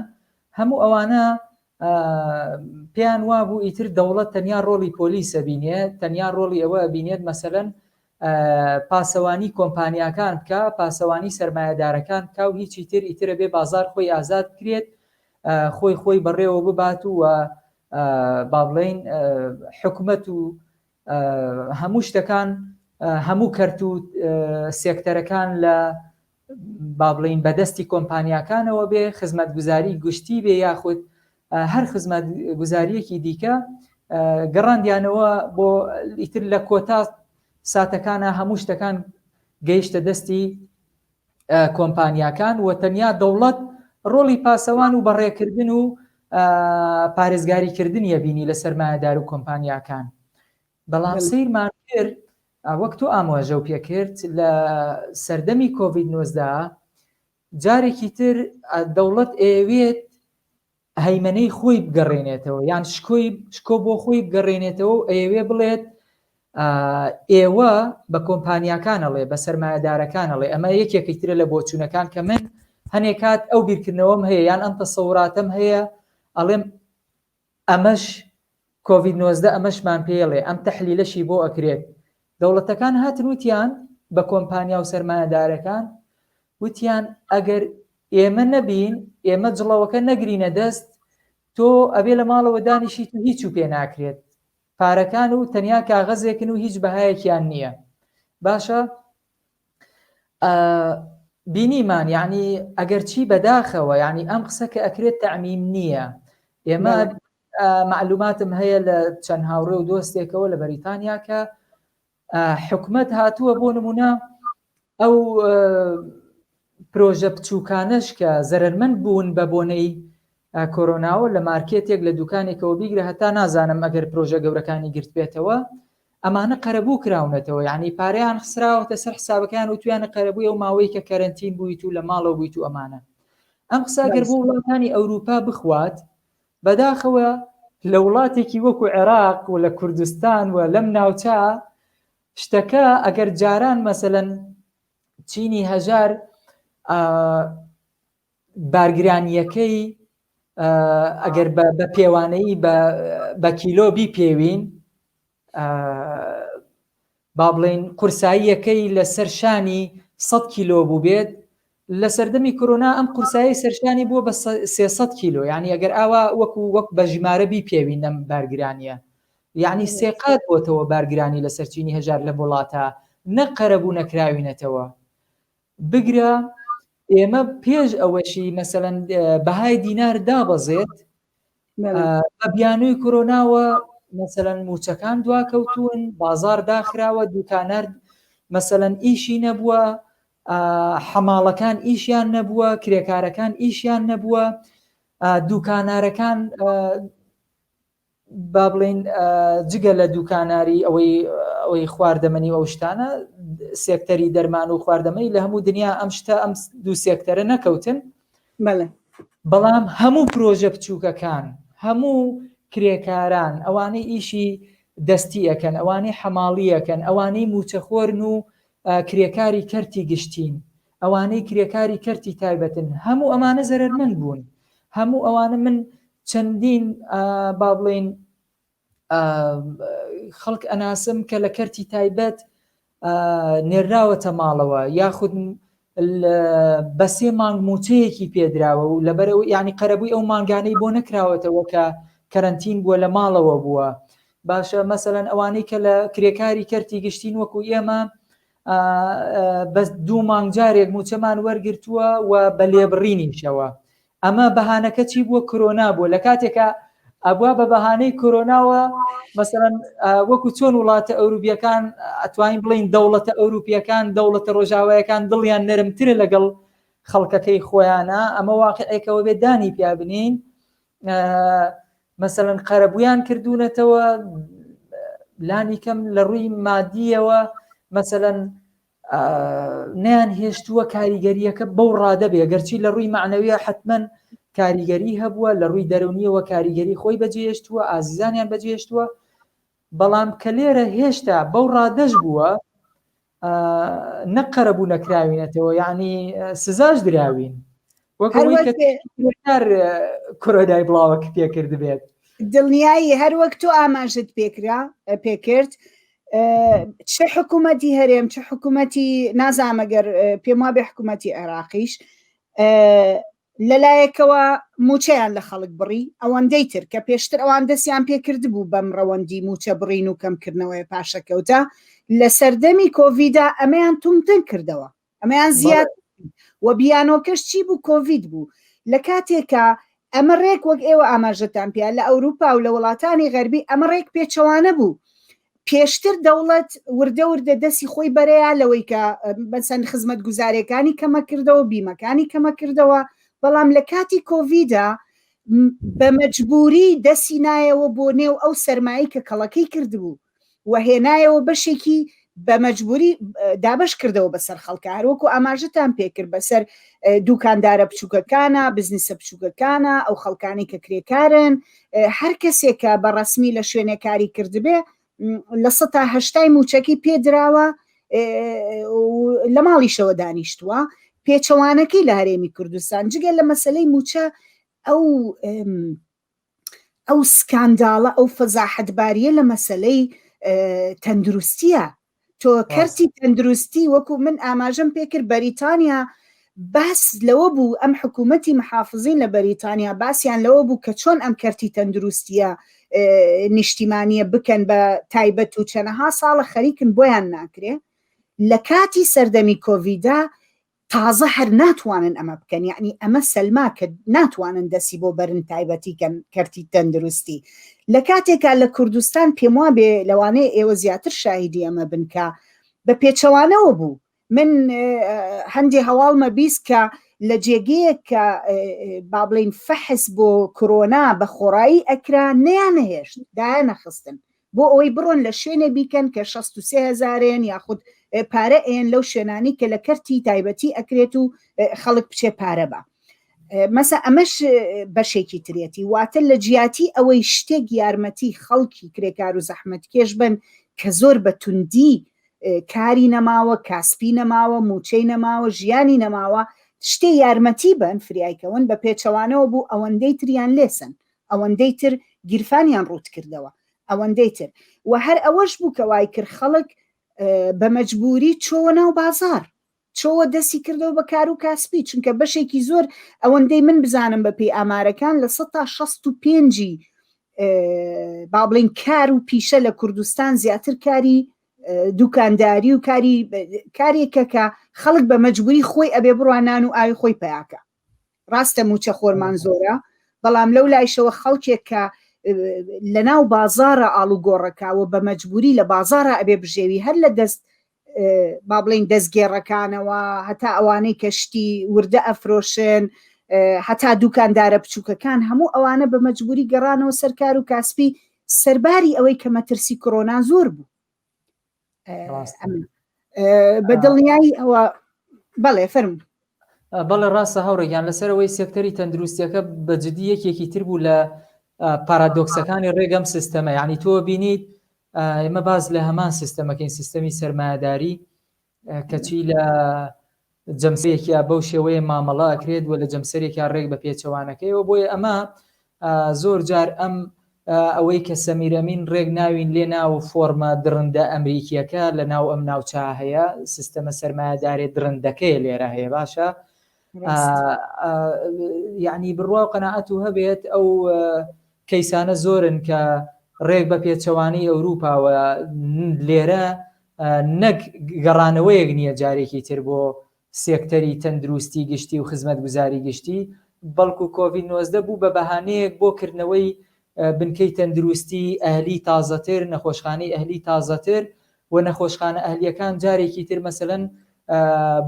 هەموو ئەوانە پێیان وابوو ئیتر دەوڵەت تەنیا ڕۆڵی پۆلیس ئەبینێ تەنیا ڕۆڵی ئەوە ئەبینێت مەسەلەن پاسەوانی کۆمپانیاکان بکە پاسەوانی سەرمایەدارەکان بکە و هیچی تر ئیترە بێ بازار خۆی ئازاد بکرێت خۆی خۆی بەڕێوە ببات و با بڵین حکومەت و هەموو شتەکان هەموو کەرت و سێکتەرەکان لە با بڵین بەدەستی کۆمپانیاکانەوە بێ خزمەتگوزاری گشتی بێ یاخود هەر خزمەتگوزاریەکی دیکە گەڕاندیانەوە بۆ ئیتر لە کۆتا ساتەکانە هەموو شتەکان گەیشتە دەستی کۆمپانیاکان و تەنیا دەوڵەت ڕۆڵی پاسەوان و بەڕێکردن و پارێزگاریکردنیە بینی لە سەرمایەدار و کۆمپانیاکان بەڵام سەیرمان کرد وەک تۆ ئاماژە و پێکرد لە سەردەمی کۆڤید 19 جارێکی تر دەوڵەت ئەیەوێت هەیمەنەی خۆی بگەڕێنێتەوە یان شکۆی شکۆ بۆ خۆی بگەڕێنێتەوە و ئەیەوێ بڵێت ئێوە بە کۆمپانیاکان ئەڵێ بە سەرمایەدارەکان ئەڵێ ئەمە یەکێکی ترە لە بۆچوونەکان کە من هەنێک کات ئەو بیرکردنەوەم هەیە یان ئەم تەسەوراتەم هەیە ئەڵێم ئەمەش کۆڤید 19 ئەمەشمان پێڵێ ئەم تەحلیلەشی بۆ ئەکرێت دەوڵەتەکان هاتن وتیان بە کۆمپانیا و سەرمایەدارەکان وتیان ئەگەر ئێمە نەبین ئێمە جڵەوەکە نەگرینە دەست تۆ ئەبێ لە ماڵەوە دانیشیت و هیچ و پێ ناکرێت پارەکان و تەنیا کاغەزێکن و هیچ بەهایەکیان نییە باشە بینیمان یعنی ئەگەرچی بەداخەوە یعنی ئەم قسە کە ئەکرێت تەعمیم نییە ئێمە معلوماتم هەیە لە چەند هاوڕێ و دۆستێکەوە لە بەریتانیا کە حکومت هاتووە بۆ نمونە ئەو پرۆژە بچووکانەش کە زەرەرمەند بوون بە بۆنەی کۆرۆناوە لە مارکێتێک لە دوکانێکەوە بیگرە هەتا نازانم ئەگەر پرۆژە گەورەکانی گرتبێتەوە ئەمانە قەرەبوو کراونەتەوە یعنی پارەیان خسراوەتە سەر حسابەکان و تویانە قەرەبووی ئەو ماوەی کە کەرەنتین بوویت و لە ماڵەوە بوویت و ئەمانە ئەم قسە گەر بۆ وڵاتانی ئەوروپا بخوات بەداخەوە لە وڵاتێکی وەکو عێراق و لە کوردستان و لەم ناوچە شتەکە ئەگەر جاران مەسەلەن چینی هەژار بارگرانیەکەی ئەگەر بە پێوانەیی بە کیلۆ بیپێوین با بڵێین قورساییەکەی لەسەر شانی 100 کیلۆ بووبێت لە سەردەمی کۆرۆنا ئەم قورسایی سەرشانی بووە بە 300 کیلۆ یعنی ئەگەر ئاوا وەکو وەک بە ژمارە بیپێوین ئەم بارگرانیە یعنی سێقات بۆتەوە بارگرانی لەسەر چینی هەژار لەم وڵاتە نە قەرەبوو نەکراوینەتەوە بگرە ئێمە پێش ئەوەشی مەسەلەن بەهای دینار دابەزێت بە بیانووی کۆرۆناوە مەسەلەن موچەکان دواکەوتون بازار داخراوە دوکانار مەسەلەن ئیشی نەبووە حەماڵەکان ئیشیان نەبووە کرێکارەکان ئیشیان نەبووە دوکانارەکان. با بڵێین جگە لە دوکاناری ئەوەی ئەوەی خواردەمەنی و ئەو شتانە سێکتەری دەرمان و خواردەمەنی لە هەموو دنیا ئەم شتە ئەم دوو سێکتەرە نەکەوتن بەڵام هەموو پرۆژە بچووکەکان هەموو کرێکاران ئەوانەی ئیشی دەستی ئەەکەن ئەوانەی حەماڵیەکەن ئەوانەی موچەخۆرن و کرێکاری کەرتی گشتین ئەوانەی کرێکاری کەرتی تایبەتن هەموو ئەمانە زەرەرمەند بوون هەموو ئەوانە من چەندین با بڵێین خەڵک ئەناسم کە لە کەرتی تایبەت نێراوەتە ماڵەوە یاخود بە سێ مانگ موچەیەکی پێدراوە و لەبەرەوە ینی قەرەبووی ئەو مانگانەی بۆ نەکراوەتەوە کە کەرەنتین بووە لە ماڵەوە بووە باشە مەسەەن ئەوانەی کە لە کرێکاری کەرتی گشتین وەکو ئێمە بەس دوو مانگ جارێک موچەمان وەرگرتووە و بە لێبڕینیشەوە ئەمە بەهانەکە چی بووە کۆرۆنا بووە لە کاتێکا ئەبوا بە بەهانەی کۆرۆناوە مەسەرەن وەکو چۆن وڵاتە ئەوروپیەکان ئەتوانین بڵین دەوڵەتە ئەوروپیەکان دەوڵەتە ڕۆژاوایەکان دڵیان نەرمترە لەگەڵ خەڵکەکەی خۆیانە ئەمە واقعێکەوە بێ دانی پیابنین مەسەلەن قەرەبوویان کردوونەتەوە لانی کەم لە ڕووی مادیەوە مەسەلەن نیان هێشتووە کاریگەریەکە بەو ڕادە بێ گەرچی لە ڕووی معنەویە حتمما کاریگەری هەبووە لە ڕووی دەرونیەوە کاریگەری خۆی بەجێهێشتووە ئازیزانیان بەجێهێشتووە بەڵام کە لێرە هێشتا بەو ڕادەش بووە نەک قەرەبوو نەکراوینەتەوە یعنی سزاش دراوین وەک کۆرۆنای بڵاوە پێکرد بێت دڵنیایی هەروەک تۆ ئاماژت پێکرا پێکرد چ حکوومەتی هەرێم چ حکوومەتی نازانمەگەر پێم وابێ حکوومەتی عێراقیش لەلایەکەوە مووچەیان لە خەڵک بڕی، ئەوەندەی تر کە پێشتر ئەوان دەستیان پێکردبوو بەم ڕەوەندی مووچە بڕین و کەمکردنەوەی پاشەکەوتە، لە سەردەمی کۆڤیدا ئەمەیان توندتر کردەوە، ئەمەیان زیاد و بیانۆکەش چی بوو کۆڤید بوو. لە کاتێکا ئەمە ڕێک وەک ئێوە ئاماژەتان پیا لە ئەوروپا و لە وڵاتانی غەربی ئەمە ڕێک پێچەوانە بوو. پێشتر دەوڵەت وردە وردە دەستی خۆی بەرەیا لەوەی کە مەسەن خزمەتگوزاریەکانی کەمە کردەوە بیمەکانی کەمە کردەوە بەڵام لە کاتی کۆڤیدا بە مەجبوری دەستی نایەوە بۆ نێو ئەو سەرمایی کە کەڵەکەی کردبوو و هێنایەوە بەشێکی بە مەجبوری دابش کردەوە بەسەر خەڵکە هەروەکو ئاماژەتان پێکرد بەسەر دوکاندارە بچووکەکانە بزنسە بچووکەکانە ئەو خەڵکانی کە کرێکارن هەر کەسێک کە بە ڕەسمی لە شوێنێک کاری کردبێ لە سەتا هەشتای موچەکەی پێدراوە لە ماڵیشەوە دانیشتووە پێچەوانەکەی لە هەرێمی کوردستان جگە لە مەسلەی موچە ئەو ئەو سکانداڵە ئەو فەزاحەتباریە لە مەسلەی تەندروستیە تۆ کەرتی تەندروستی وەکو من ئاماژەم پێکرد بەریتانیا باس لەوە بوو ئەم حکوومەتی محافزین لە بەریتانیا باسیان لەوە بوو کە چۆن ئەم کەرتی تەندروستیە نیشتیمانیە بکەن بە تایبەت و چەنەها ساڵە خەریکن بۆیان ناکرێ لە کاتی سەردەمی کۆڤیدا تازە هەر ناتوانن ئەمە بکەن یەعنی ئەمە سەلما کە ناتوانن دەسی بۆ بەرن تایبەتی کەن کەرتی تەندروستی لە کاتێکا لە کوردستان پێموابێ لەوانەیە ئێوە زیاتر شاهیدی ئەمە بن کە بە پێچەوانەوە بوو من هەندێ هەواڵمە بیست کە لە جێگەیەک کە با بڵین فەحس بۆ کۆرۆنا بە خۆڕایی ئەکرا نەیانەهێشت دایانەخستن بۆ ئەوەی بڕۆن لە شوێنێ بیکەن کە 63 هەزارێن یاخود پارە ئێن لەو شوێنانی کە لە کەرتی تایبەتی ئەکرێت و خەڵک بچێ پارە بە مەسە ئەمەش بەشێکی ترێتی واتە لە جیاتی ئەوەی شتێک یارمەتی خەڵکی کرێکار و زەحمەتکێش بن کە زۆر بە توندی کاری نەماوە کاسپی نەماوە موچەی نەماوە ژیانی نەماوە شتێ یارمەتی بن فریایکەون بە پێچەوانەوە بوو ئەوەندەی تریان لێسن ئەوەندەی تر گیرفانیان ڕووت کردەوە ئەوەندەی تر و هەر ئەوەش بوو کە وای کرد خەڵک بە مەجبوری چۆوە ناو بازار چۆوە دەستی کردەوە بە کار و کاسپی چونکە بەشێکی زۆر ئەوەندەی من بزانم بە پێی ئامارەکان لە 65ی با بڵین کار و پیشە لە کوردستان زیاتر کاری دوکانداری و کاری کارێکە کە خەڵک بە مەجبوری خۆی ئەبێ بڕوا نان و ئاوی خۆی پیاکە ڕاستە موچە خۆرمان زۆرە بەڵام لەو لایشەوە خەڵکێک کە لەناو بازارە ئاڵوگۆڕەکە و بە مەجبوری لە بازارە ئەبێ بژێوی هەر لە دەست با بڵین دەستگێڕەکانەوە هەتا ئەوانەی کە شتی وردە ئەفرۆشن هەتا دوکاندارە بچووکەکان هەموو ئەوانە بە مەجبوری گەڕانەوە سەرکار و کاسپی. سەرباری ئەوەی کە مەترسی کۆرۆنا زۆر بوو. بە دڵنیایی ئەوە بەڵێ فەرموو. بەڵێ ڕاستە هاوڕێگیان لەسەرەوەی سێکتەری تەندروستیەکە بە جدی یەکێکی تر بوو لە پارادۆکسەکانی ڕێگەم سیستەمە یعنی تۆ بینیت ئێمە باز لە هەمان سیستەمەکەین سیستەمی سەرمایەداری کەچی لە جەمسەرێکیا بەو شێوەیە مامەڵە ئەکرێت و لە جەمسەرێکیا ڕێک بە پێچەوانەکەیەوە بۆیە ئەمە زۆر جار ئەم ئەوەی کە سەمیر ئەمین ڕێک ناوین لێ ناو فۆرمە دڕندە ئەمریکیەکە لە ناو ئەم ناوچە هەیە سیستەمە سەرمایەدارێ دڕندەکەی لێرە هەیە باشە یعنی بڕوا و قەنەعەت و هەبێت ئەو کەیسانە زۆرن کە ڕێک بە پێچەوانەی ئەوروپاوە لێرە نەک گەڕانەوەیەک نییە جارێکی تر بۆ سێکتەری تەندروستی گشتی و خزمەتگوزاری گشتی، بەڵکو کۆڤید 19 بوو بە بەهانەیەک بۆ کردنەوەی بنکەی تەندروستی ئەهلی تازەتر، نەخۆشخانەی ئەهلی تازەتر و نەخۆشخانە ئەهلیەکان جارێکی تر مەسەلەن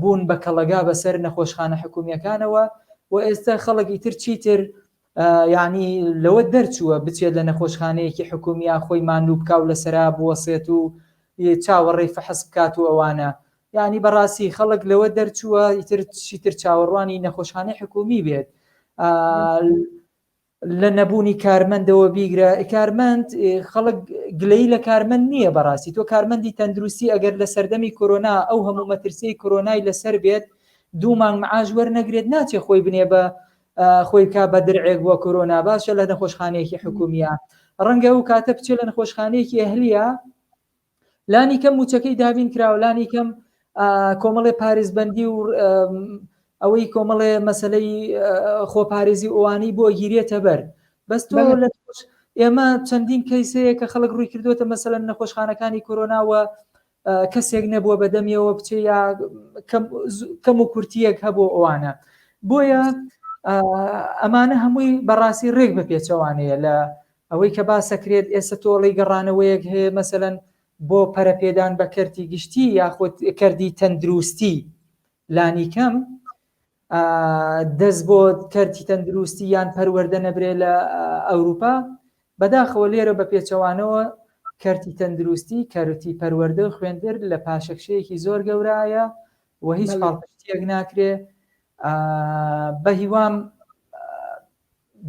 بوون بە کەڵەگا بەسەر نەخۆشخانە حکومیەکانەوە و ئێستا خەڵک ئیتر چیتر یانی لەوە دەرچووە بچێت لە نەخۆشخانەیەکی حکومیا خۆی ماندوو بکا و لەسەرا بوەسێت و چاوەڕێی فەحس بکات و ئەوانە یانی بەڕاستی خەڵک لەوە دەرچووە ئیتر چیتر چاوەڕوانی نەخۆشخانەی حکومی بێت لە نەبوونی کارمەندەوە بیگرە کارمەند خەڵک گلەی لە کارمەند نییە بەڕاستی تۆ کارمەندی تەندروستی ئەگەر لە سەردەمی کۆرۆنا ئەو هەموو مەترسیی کۆرۆنای لەسەر بێت دوو مانگ معاش وەرنەگرێت ناچێ خۆی بنێ بە خۆی بکا بە درعێک بۆ کۆرۆنا باشە لە نەخۆشخانەیەکی حکومیە ڕەنگە ئەو کاتە بچێت لە نەخۆشخانەیەکی ئەهلیە لانی کەم موچەکەی دابین کراوە لانی کەم کۆمەڵێ پارێزبەندی و ئەوەی کۆمەڵێ مەسلەی خۆپارێزی ئەوانەی بۆ گیرێتە بەر بەس تۆ لە ئێمە چەندین کەیسەیە کە خەڵک ڕووی کردوێتە مەسەلەن نەخۆشخانەکانی کۆرۆناوە کەسێک نەبووە بەدەمیەوە بچێ یا کەم و کورتیەک هەبوو ئەوانە بۆیە ئەمانە هەمووی بەڕاستی ڕێک بە پێچەوانەیە لە ئەوەی کە باسەکرێت ئێستا تۆڵی گەڕانەوەیەک هەیە مەسەەن بۆ پەرەپێدان بە کەرتی گشتی یاخود کردی تەندروستی لانیکەم دەست بۆ کەرتی تەندروستی یان پەروەردە نەبرێ لە ئەوروپا، بەداخەوە لێرە بە پێچەوانەوە کەرتی تەندروستی، کەرتی پەروەردە و خوێندر لە پاشەکشەیەکی زۆر گەورایە و هیچ پاڵپشتیەک ناکرێ. بە هیوام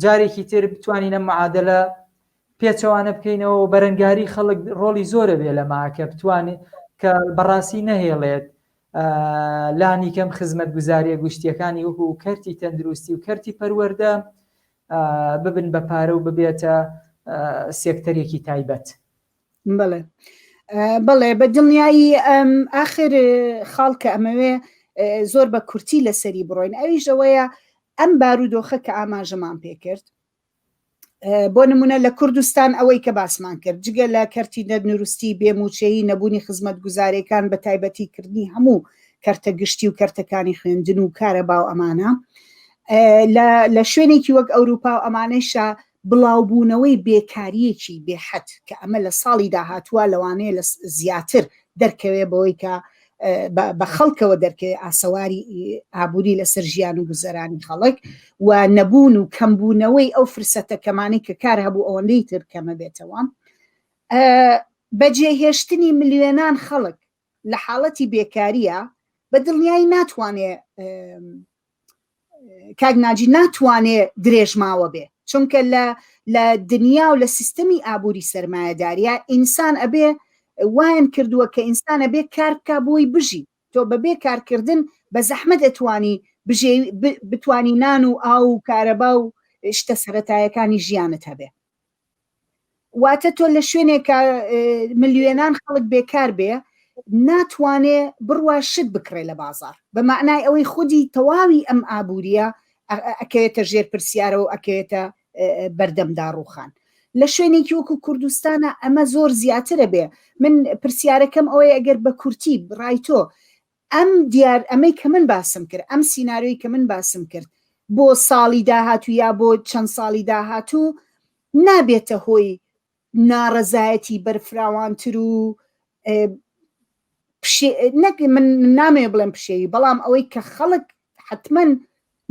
جارێکی تر بتوانین ئەم معادلە پێچەوانە بکەینەوە و بەرەنگاری خەڵک ڕۆڵی زۆرە بێ لەما کە بتوانێت کە بەڕاستی نەهێڵێت لانیکەم خزمەتگوزارییە گشتییەکانی وەکو کەرتی تەندروستی و کەرتی پەروەردە ببن بە پارە و ببێتە سێکتەرێکی تایبەت. بەڵێ بەڵێ بە دڵنیایی ئاخر خاڵ کە ئەمەوێ زۆر بە کورتی لەسەری بڕۆین ئەویش ئەوەیە ئەم بارودۆخە کە ئاماژەمان پێکرد بۆ نمونە لە کوردستان ئەوەی کە باسمان کرد جگە لە کەرتی تەندروستی بێموچەیی نەبوونی خزمەتگوزارەکان بە تایبەتی کردنی هەموو کەرتە گشتی و کەرتەکانی خوێندن و کارەبا و ئەمانە لە شوێنێکی وەک ئەوروپا و ئەمانەیشا بڵاوبوونەوەی بێکاریەکی بێحەد کە ئەمە لە ساڵی داهاتووە لەوانەیە لە زیاتر دەرکەوێ بەوەی کە بە خەڵکەوە دەرکەوێ ئاسەواری ئابووری لەسەر ژیان و گوزەرانی خەڵک و نەبوون و کەمبوونەوەی ئەو فرسەتە کەمانەی کە کار هەبوو ئەوەندەی تر کەمە بێتەوە بەجێهێشتنی ملیۆنان خەڵک لە حاڵەتی بێکاریە بە دڵنیایی ناتوانێ کاک ناجی ناتوانێ درێژماوە بێ چونکە لە لە دنیا و لە سیستەمی ئابووری سەرمایەداریە ئینسان ئەبێ وایان کردووە کە ئینسان ئەبێ کار بکا بۆی بژی تۆ بەبێ کارکردن بە زەحمەت ئەتوانی بژێ بتوانی نان و ئاو و کارەبا و شتە سەرەتایەکانی ژیانت هەبێ واتە تۆ لە شوێنێکە ملیۆنان خەڵک بێکار بێ ناتوانێ بڕوا شت بکڕێ لە بازار بە معنای ئەوەی خودی تەواوی ئەم ئابووریە ئەکەوێتە ژێر پرسیارەوە ئەکەوێتە بەردەم داڕوخان لە شوێنێکی وەکو کوردستانە ئەمە زۆر زیاترە بێ من پرسیارەکەم ئەوەیە ئەگەر بە کورتی ڕای تۆ ئەم دیار ئەمەی کە من باسم کرد ئەم سیناریۆی کە من باسم کرد بۆ ساڵی داهاتوو یا بۆ چەند ساڵی داهاتوو نابێتە هۆی ناڕەزایەتی بەرفراوانتر و نەک من نامەوێ بڵێم پشێوی بەڵام ئەوەی کە خەڵک حتمما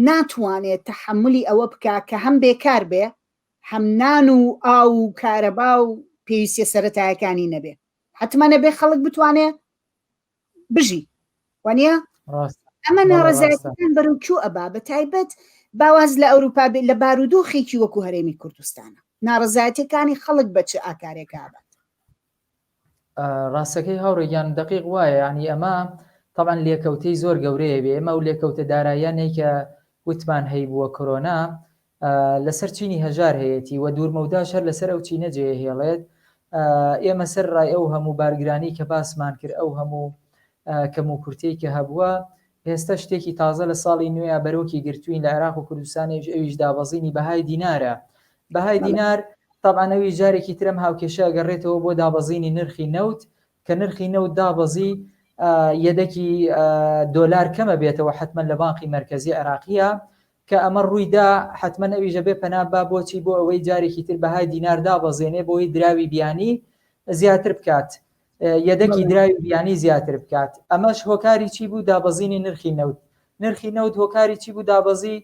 ناتوانێت تەحملی ئەوە بکە کە هەم بێکار بێ. هەم نان و ئاو و کارەبا و پێویستیە سەرەتایەکانی نەبێ حتمما نەبێ خەڵک بتوانێ بژی وانە ئەمە ناڕزایەتەکان بەرەو کو ئەبا بە تایبەت باواز لە ئەوروپا بێت لە بارودۆخێکی وەکو هەرێمی کوردستانە ناڕزایەتەکانی خەڵک بە چ ئاکارێکا بات ڕاستەکەی هاوڕێ گیان دەقیق وایە یعنی ئەمە طبعا لێکەوتەی زۆر گەورەیە بێ ئێمە و لێکەوتە داراییانەی کە وتمان هەیبووە کۆرۆنا لەسەر چینی هەژار هەیەتی و دوورمەوداش هەر لەسەر ئەو چینە جێهێڵێت ئێمە سەر ڕای ئەو هەموو بارگرانی کە باسمان کرد ئەو هەموو کەم و کورتەی کە هەبووە ئێستا شتێکی تازە لە ساڵی نوێ بەرۆکی گرتوین لە عێراق و کوردستانیش ئەویش دابەزینی بەهای دینارە بەهای دینار تەبعەن ئەویش جارێکی ترم هاوکێشە ئەگەڕێتەوە بۆ دابەزینی نرخی نەوت کە نرخی نەوت دابەزی یەدەکی دۆلار کەمە بێتەوە حتمما لە بانقی مەرکەزی عێراقیە کە ئەمە ڕوویدا حتمما ئەویش ئەبێ پەنا با بۆچی بۆ ئەوەی جارێکی تر بەهای دینار دابەزێنێ بۆی دراوی بیانی زیاتر بکات یەدەکی دراوی بیانی زیاتر بکات ئەمەش هۆکاری چی بوو دابەزینی نرخی نەوت نرخی نەوت هۆکاری چی بوو دابەزی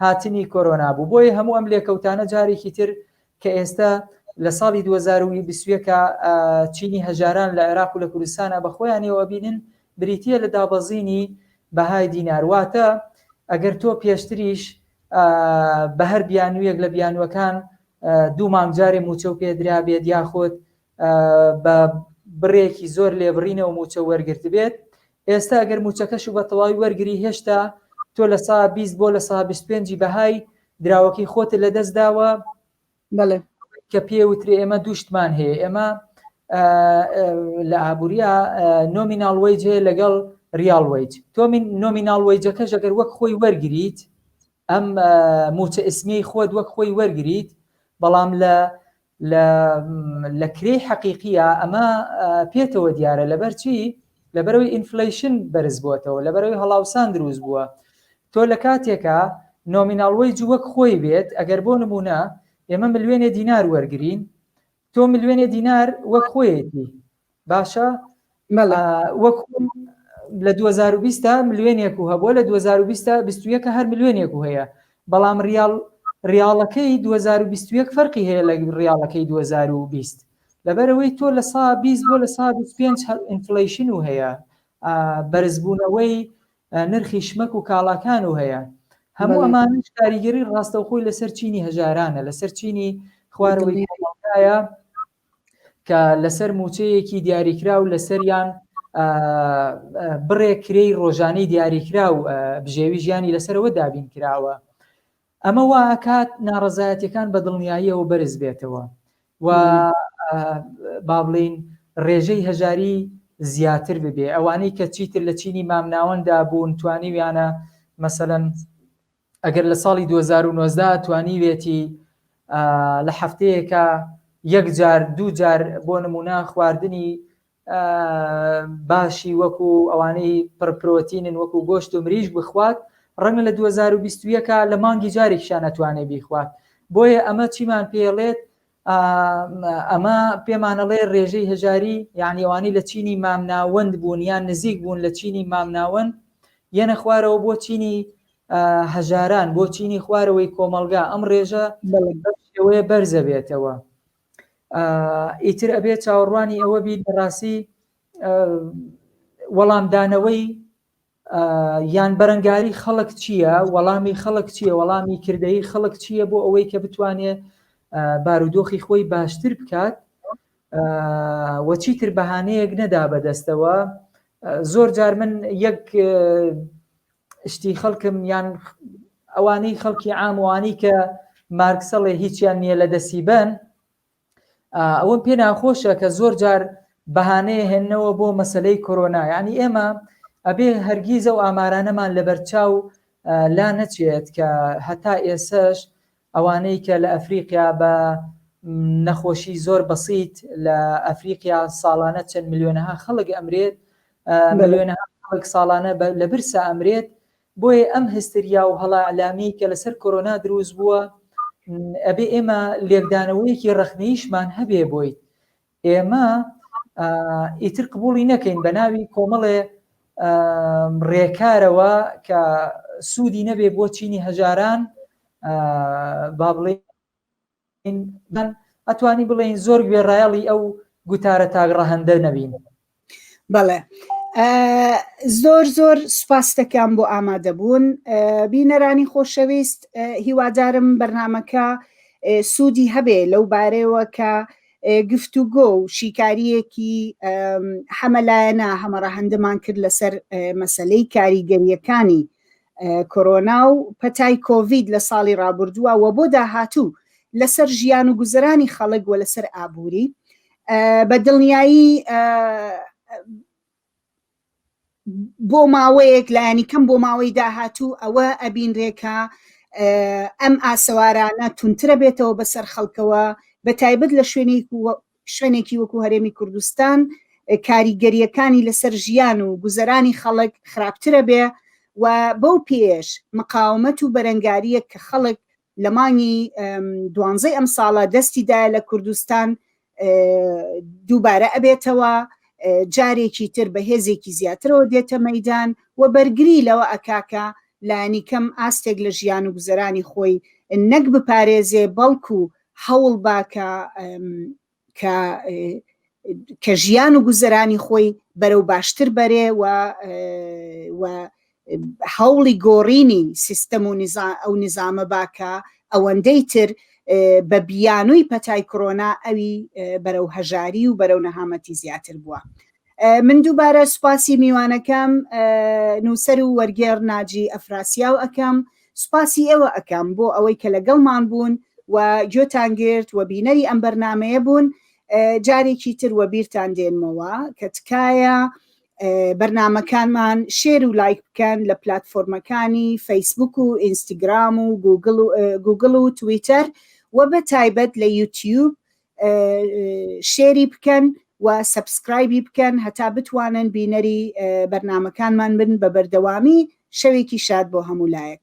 هاتنی کۆرۆنا بوو بۆیە هەموو ئەم لێکەوتانە جارێکی تر کە ئێستا لە ساڵی 2021 چینی هەژاران لە عێراق و لە کوردستانە بە خۆیانەوە ئەبینن بریتە لە دابەزینی بەهای دینار واتە ئەگەر تۆ پێشتریش بە هەر بیانوویەک لە بیانووەکان دوو مانگ جارێ مووچە و پێدرابێت یاخود بە بڕێکی زۆر لێبڕینەوە مووچە وەرگرتبێت ئێستا ئەگەر مووچەکەش و بە تەواوی وەرگری هێشتا تۆ لە سا 20 بۆ لە سا 25 بەهای دراوەکەی خۆتت لەدەست داوە بەڵێ کە پێ وترێ ئێمە دووشتمان هەیە ئێمە لە ئابووریا nominal wage هەیە لەگەڵ real wage تۆ من nominal wage ەکەش ئەگەر وەک خۆی وەرگریت ئەم موچە ئیسمیەی خۆت وەک خۆی وەرگریت بەڵام لە لە لە کرێی حەقیقیە ئەمە پێتەوە دیارە لەبەر چی لەبەرەوەی inflation بەرز بووەتەوە لەبەرەوەی هەڵاوسان دروست بووە تۆ لە کاتێکا nominal wage وەک خۆی بێت ئەگەر بۆ نمونە ئێمە ملیۆنێ دینار وەرگین تۆ ملیۆنێ دینار وەک خۆیەتی باشە وەک لە 2020 ملیۆنێک و هەبووە لە 2020 21 هەر ملیۆنێک و هەیە بەڵام ریال ریاڵەکەی 2021 فەرقی هەیە لە ریاڵەکەی 2020 لەبەرەوەی تۆ لە سا 20 بۆ لە سا 25 inflation و هەیە بەرزبوونەوەی نرخی شمەک و کاڵاکان و هەیە هەموو ئەمانش کاریگەری ڕاستەوخۆی لەسەر چینی هەژارانە لەسەر چینی خوارەوەی کۆمەڵگایە کە لەسەر موچەیەکی دیاریکراو لەسەریان بڕێک کرێی ڕۆژانەی دیاریکراو بژێوی ژیانی لەسەرەوە دابین کراوە ئەمە وا ئەکات ناڕەزایەتیەکان بە دڵنیاییەوە بەرز بێتەوە و با بڵین ڕێژەی هەژاری زیاتر ببێ ئەوانەی کە چیتر لە چینی مامناوەندا بوون توانیویانە مەسەلەن ئەگەر لە ساڵی 2019 توانیوێتی لە هەفتەیەکە یەک جار دوو جار بۆ نمونە خواردنی باشی وەکو ئەوانەی پڕ پرۆتینن وەکو گۆشت و مریشک بخوات ڕەنگە لە 2021 لە مانگی جارێکیشان نەتوانێت بیخوات بۆیە ئەمە چیمان پێڵێت ئەمە پێمانەڵێ ڕێژەی هەژاری یعنی ئەوانەی لە چینی مامناوەند بوون یان نزیک بوون لە چینی مامناوەند یەنە خوارەوە بۆ چینی هەژاران بۆ چینی خوارەوەی کۆمەڵگا ئەم ڕێژە شێوەیە بەرزە بێتەوە ئیتر ئەبێ چاوەڕوانی ئەوە بیت بەڕاستی وەڵامدانەوەی یان بەرەنگاری خەڵک چییە وەڵامی خەڵک چییە وەڵامی کردەی خەڵک چییە بۆ ئەوەی کە بتوانێت بارودۆخی خۆی باشتر بکات و چیتر بەهانەیەک نەدا بەدەستەوە زۆر جار من یەک شتی خەڵکم یان ئەوانەی خەڵکی عاموانی کە مارکسەڵێ هیچیان نییە لە دەستی بن ئەوەم پێ ناخۆشە کە زۆر جار بەهانەیە هێنەوە بۆ مەسلەی کۆرۆنا یعنی ئێمە ئەبێ هەرگیزە و ئامارانەمان لەبەرچاو لا نەچێت کە هەتا ئێسش ئەوانەی کە لە ئەفریقیا بە نەخۆشی زۆر بەسیت لە ئەفریقیا ساڵانە چەند ملیۆنەها خەڵک ئەمرێت ملیۆنەها خەڵک ساڵانە لە برسا ئەمرێت بۆیە ئەم هستریا و هەڵا ئەلامی کە لەسەر کۆرۆنا دروست بووە ئەبێ ئێمە لێکدانەوەیەکی ڕەخنەیشمان هەبێ بۆی ئێمە ئیتر قبوڵی نەکەین بە ناوی کۆمەڵێ ڕێکارەوە کە سوودی نەبێ بۆ چینی هەژاران با بڵێ. ئەتوانی بڵێین زۆر گوێڕایەڵی ئەو گوتارە تاک ڕەهەندە نەبین. بەڵێ زۆر زۆر سوپاس دەکەم بۆ ئامادەبوون بینەرانی خۆشەویست هیوادارم بەرنمەکە سوودی هەبێ لەو بارەیەوە کە گفتوگۆ و شیکاریەکی هەمەلایەنە هەمەڕەهەندمان کرد لەسەر مەسلەی کاریگەریەکانی کۆرۆنا و پەتای کۆڤید لە ساڵی ڕابردووە و بۆ داهاتوو لەسەر ژیان و گوزەرانی خەڵک و لەسەر ئابووری بە دڵنیایی بۆ ماوەیەک لایەنی کەم بۆ ماوەی داهاتوو ئەوە ئەبینرێکە ئەم ئاسەوارانە تونترە بێتەوە بەسەر خەڵکەوە بە تایبەت لە شوێنێک شوێنێکی وەکو هەرێمی کوردستان کاریگەرییەکانی لەسەر ژیان و گوزەرانی خەڵک خراپترە بێ و بەو پێیەش مقاومەت و بەرەنگارییەک کە خەڵک لە مانگی دوانزەی ئەم ساڵە دەستی دایە لە کوردستان دووبارە ئەبێتەوە جارێکی تر بە هێزێکی زیاترەوە دێتە مەدان و بەرگری لەوە ئەکاکە لانیکەم ئاستێک لە ژیان و گوزەرانی خۆی نەک بپارێزێ بەڵکو هەوڵ با کە کە کە ژیان و گوزەرانی خۆی بەرەو باشتر بەرێ و و هەوڵی گۆڕینی سیستەم و ئەو نیزامە باکە ئەوەندەی تر بە بیانووی پەتای کۆرۆنا ئەوی بەرەو هەژاری و بەرەو نەهامەتی زیاتر بووە. من دووبارە سوپاسی میوانەکەم نووسەر و وەرگێڕ ناجی ئەفراسیاو ئەکەم سوپاسی ئێوە ئەکەم بۆ ئەوەی کە لەگەڵمان بوون و گوێتان گرت و بینەری ئەم بەرنامەیە بوون جارێکی تر وەبیرتان دێنمەوە کە تکایە بەرنامەکانمان share و لایک بکەن لە پلاتفۆرمەکانی فەیسبوک و ئینستاگرام و گوگل و تویتەر و بە تایبەت لە یوتیوب share ی بکەن و subscribe ی بکەن هەتا بتوانن بینەری بەرنامەکانمان بن بە بەردەوامی شەوێکی شاد بۆ هەموو لایەک.